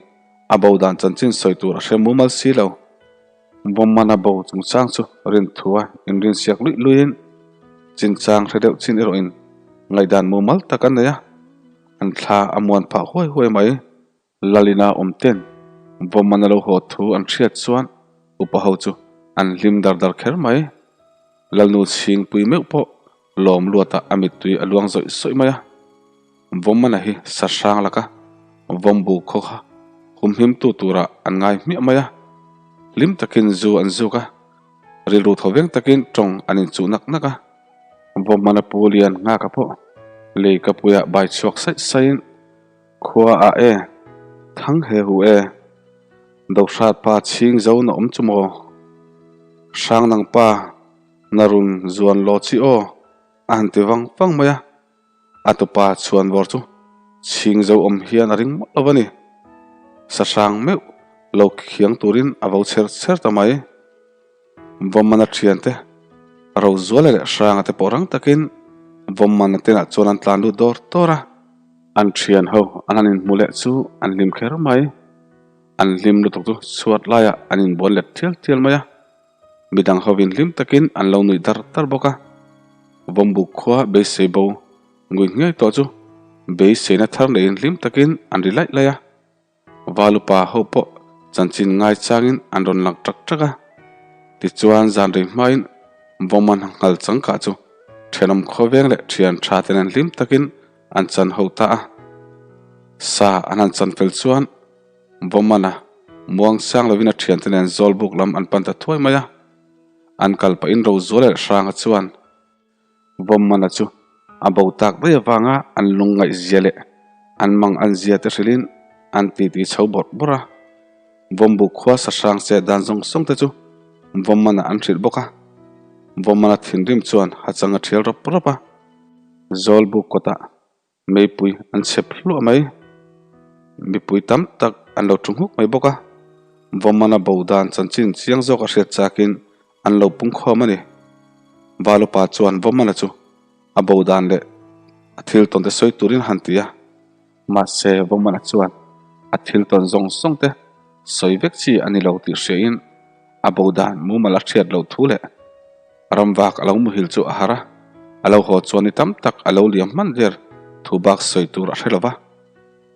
S1: a bo dan chanchin sawi tur a hre mumal si lo. Vawmana bo chungchang chu rinthua inrinsiak luih luihin chinchang hre deuh chin erawhin ngaihdan mumal tak an nei a, an thla a muan phah huai huai mai. Lalina awm ten Vawmana lo haw thu an hriat chuan upa ho chu an hlim dar dar kher mai. Lalnu chhingpui meuh pawh lawm luatah a mittui a luang zawih zawih mai a. Vawmmana hi sahrang laka vawmbu khaw kha humhimtu turah an ngai hmiah mai a, hlim takin zu an zuk a, rilru thaw veng takin tawng an inchuh nak nak a. Vawmmana pu lian nghaka pawh lei ka puiah bai chhuak saih saihin khua ah e, thang he hu e, Dohrat pa chhing zo na awm chu maw? Hrang nang pa na run zuan law chi aw a han ti vang vang mai a. A tupa chhuan vawr chu chhing zo awm hian a ring mawlh lo a ni. Sahrang meuh lo khiang turin a vo chher chher ta mai. Vawmmana thiante Rozuala leh Hranga te pawh rang takin Vawmmana tenah chuan an tlan lut dawr dawr a. An thian ho an han inhmu leh chu an hlim kher mai. An hlim lutuk chu chhuat laiah an inbual let thial thial mai a. Midang hovin hlim takin an lo nuih dar dar bawk a. Vawmbuk khua beisei bo ngui ngei tawh chu beiseina thar neiin hlim takin an ri laih laih a. Valupa ho pawh chanchin ngai changin an rawn lang ṭak ṭak a. Tichuan zan rei hmain Vawman nghal changkah chu ṭhenawm khawveng leh ṭhian ṭha ten an hlim takin an chan ho ta a. Sa an han chan fel chuan Vawmana muang sang lovin a ṭhiante nen Zawlbuk lam an pan ta thuai mai a. An kal pahin Rozuala leh Hranga chuan Vawmmana chu a bo tak daih avanga an lungngaihzia leh an mang an zia te hrilhin an titi chho bawrh bawrh a. Vawmbuk khua sahrang chet dan zawng zawng te chu Vawmmana an hrilh bawk a. Vawmmana thinrim chuan hachang a thial rawp rawp a. Zawlbuk kawtah Meipui an chhep hluah mai. Mipui tam tak an lo thu nghuk mai bawk a. Vawmana bo dan chanchin chiang zawk a hriat chakin an lo pung khawm a ni. Valupa chuan Vawmana chu a bo dan leh a thil tawn te sawi turin a han ti a. Mahse Vawmana chuan a thil tawn zawng zawng te sawi vek chi a ni lo tih hriain a bo dan mumal a hriat loh thu leh Ramvak a lo muhil chu a har a, a lo haw chuan ni tam tak a lo liam hman der thu bak sawi tur a hre lo va.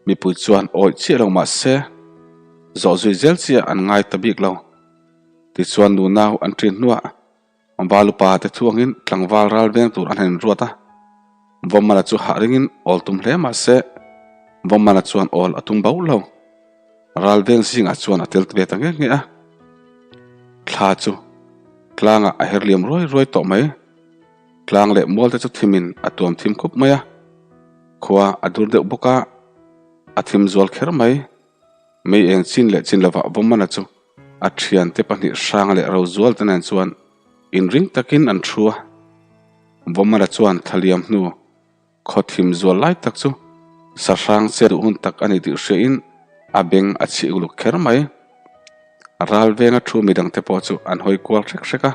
S1: Mipui chuan awih chiah lo mah se, zawh zui zel chiah an ngai ta bik lo. Tichuan nunau an ṭin hnuah Valupa te chuangin tlangval ral veng tur an han inruat a. Vawmmana chu hah ringin awl tum hle mah se, Vawmmana chuan awl a tum bo lo. Ral veng zingah chuan a tel ve ta nge nge a. Thla chu tlangah a her liam ruai ruai tawh mai. Tlang leh mual te chu thimin a tuam thim khup mai a. Khua a dur deuh bawk a, a thim zual kher mai. Mei eng chin leh chin lovah Vawmmana chu a thiante pahnih Hranga leh Rozual te nen chuan inring takin an thu a. Vawmmana chuan thla liam hnu Khaw thim zual lai tak chu sahrang che duh hun tak a ni tih hriain a beng a chhih uluk kher mai. Ral venga thu midangte pawh chu an hawi kual hrek hrek a,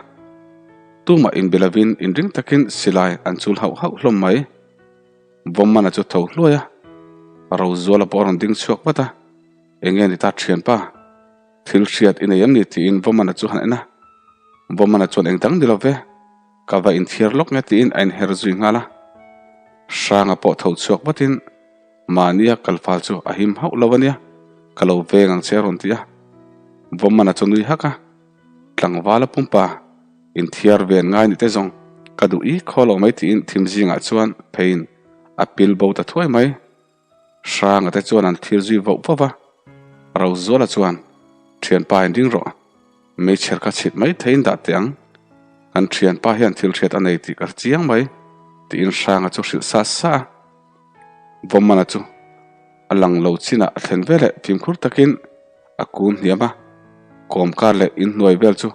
S1: tumah inbe lovin inring takin silai an chul hauh hauh hlawm mai. Vawmmana chu tho hluai a, Rozuala pawh a rawn ding chhuak vat a, Enge ni ta thianpa, thil hriat i nei em ni tiin Vawmmana chu han en a, Vawmmana chuan engdang ni lo ve. Ka va inthiar lawk nge tiin a inher zui nghal a. Hranga pawh tho chhuak vatin mahnia kalfal chu a him hauh lo a nia, ka lo veng ang che a rawn ti a. Vawmmana chu nui hak a, Tlangvala pumpa, inthiar ven ngai ni te zawng ka duh i khaw lo mai tiin thim zingah chuan pheiin a pil bo ta thuai mai. Hranga te chuan an thil zui vauh vauh va, Rozuala chuan, Thianpa in ding rawh, meichher kha chhit mai theiin dah teh ang, kan thianpa hian thil hriat a nei tih ka hre chiang mai, tiin Hranga chu hrilh sa sa a. Vawmmana chu a lang lo chinah a thlen veleh fimkhur takin a kun hniam a, kawmkar leh inhnuai vel chu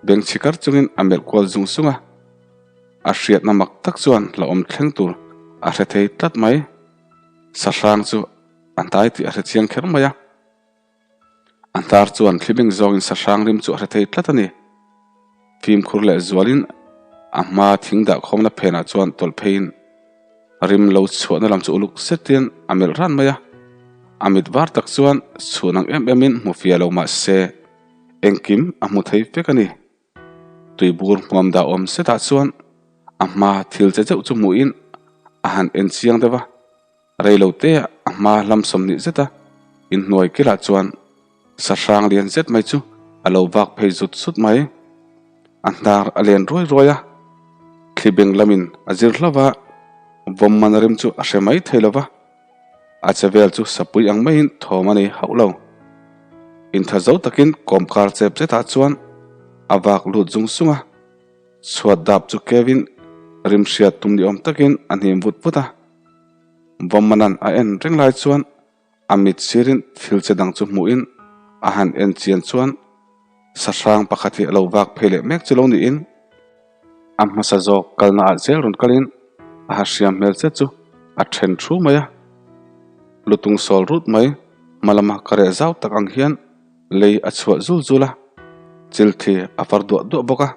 S1: beng chhikar chungin a melh kual zung zung a. A hriatna mak tak chuan hlauhawm thleng tur a hre thei tlat mai. Sahrang chu a hnai tih a hre chiang kher mai a. A hnar chuan thlibing zawngin sahrang rim chu a hre thei tlat a ni. Fimkhur leh zualin a hma thing dah khawmna phenah chuan tawlh pheiin rim lo chhuahna lam chu uluk zetin a melh ran mai a. A mit var tak chuan chhun ang em emin hmu fiah lo mah se engkim a hmu thei vek a ni. Tuibur hmuam dah awm setah chuan a hma thil che zeuh chu hmuhin a han en chiang deuh a, reilo te a hma hlam 20 zeta inhnuai kilah chuan sahrang lian zet mai chu a lo vak phei zut zut mai. A hnar a len ruai ruai a, thli beng lamin a zir hlauh a, vawm man rim chu a hre mai thei lo va. A che vel chu sapui ang maiin thawm a nei hauh lo. Intha zo takin kawmkar chep zetah chuan a vak lut zung sung a. Chhuat dap chu kevin rim hriat tum ni awm takin a hnim vut vut a. Vawmmanan a en reng lai chuan a mit sirin thil che dang chu hmuhin a han en chian chuan sahrang pakhat hi a lo vak phei leh mek chu lo niin a hmasa zawk kalna ah zel rawn kalin a ha hriam hmel zet chu a then thu mai a. Lutung sawl rut mai hma lama ka reh zau tak ang hian lei a chhuah zul zul a, chil thi a far duah duah bawk a.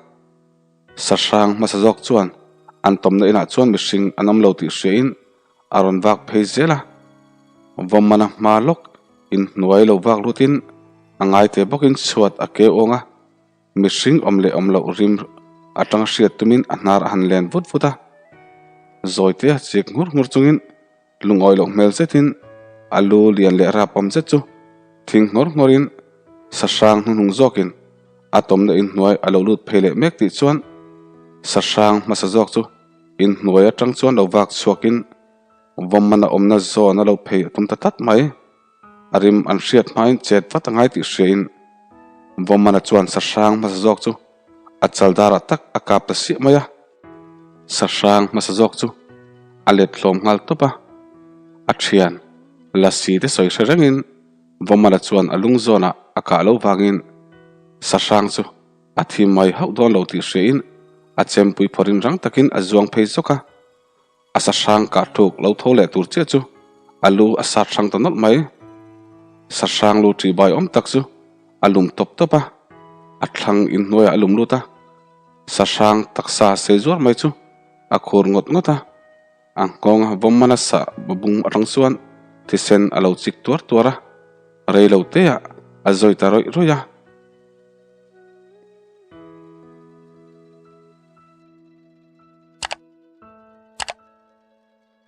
S1: Sahrang hmasa zawk chuan an tawmna inah chuan mihring an awm lo tih hriain a rawn vak phei zel a, vawmmana hma lawk inhnuai lo vak lutin a ngaite bawkin chhuat a keu awng a, mihring awm leh awm loh rim atanga hriat tumin a hnar a han len vut vut a, zawitea chik nghur nghur chungin Lungawi loh hmel zetin a lu lian leh rap awm zet chu thing nghawr nghawrin sahrang hnuhnung zawkin a tawmna inhnuai a lo lut phei leh mek tih chuan sahrang hmasa zawk chu inhnuai atang chuan lo vak chhuakin vawmmana awmna zawn a lo phei a tum ta tlat mai. A rim an hriat hmain chet vat a ngai tih hriain vawmmana chuan sahrang hmasa zawk chu a chal darah tak a kap ta siah mai a. Sahrang hmasa zawk chu a let hlawm nghal tawp a, a thian Lasi te sawi hre rengin Vawmala chuan a lung zawnah a kah lo vangin Sahrang chu a thi mai hauh dawn lo tih hriain a chempui phawrin rang takin a zuang phei zawk a, a sahrang kah tluk lo tho leh tur chiah chu a lu a sat hrang ta nawlh mai. Sahrang lu ṭih bai awm tak chu a lum tawp tawp a, a thlang inhnuaiah a lum lut a. Sahrang taksa sei zuar mai chu a khur ngawt ngawt a, a nghawng a vawm mana sah bung atang chuan thisen a lo chik tuar tuar a, rei lo te ah a zawi ta rawih rawih a.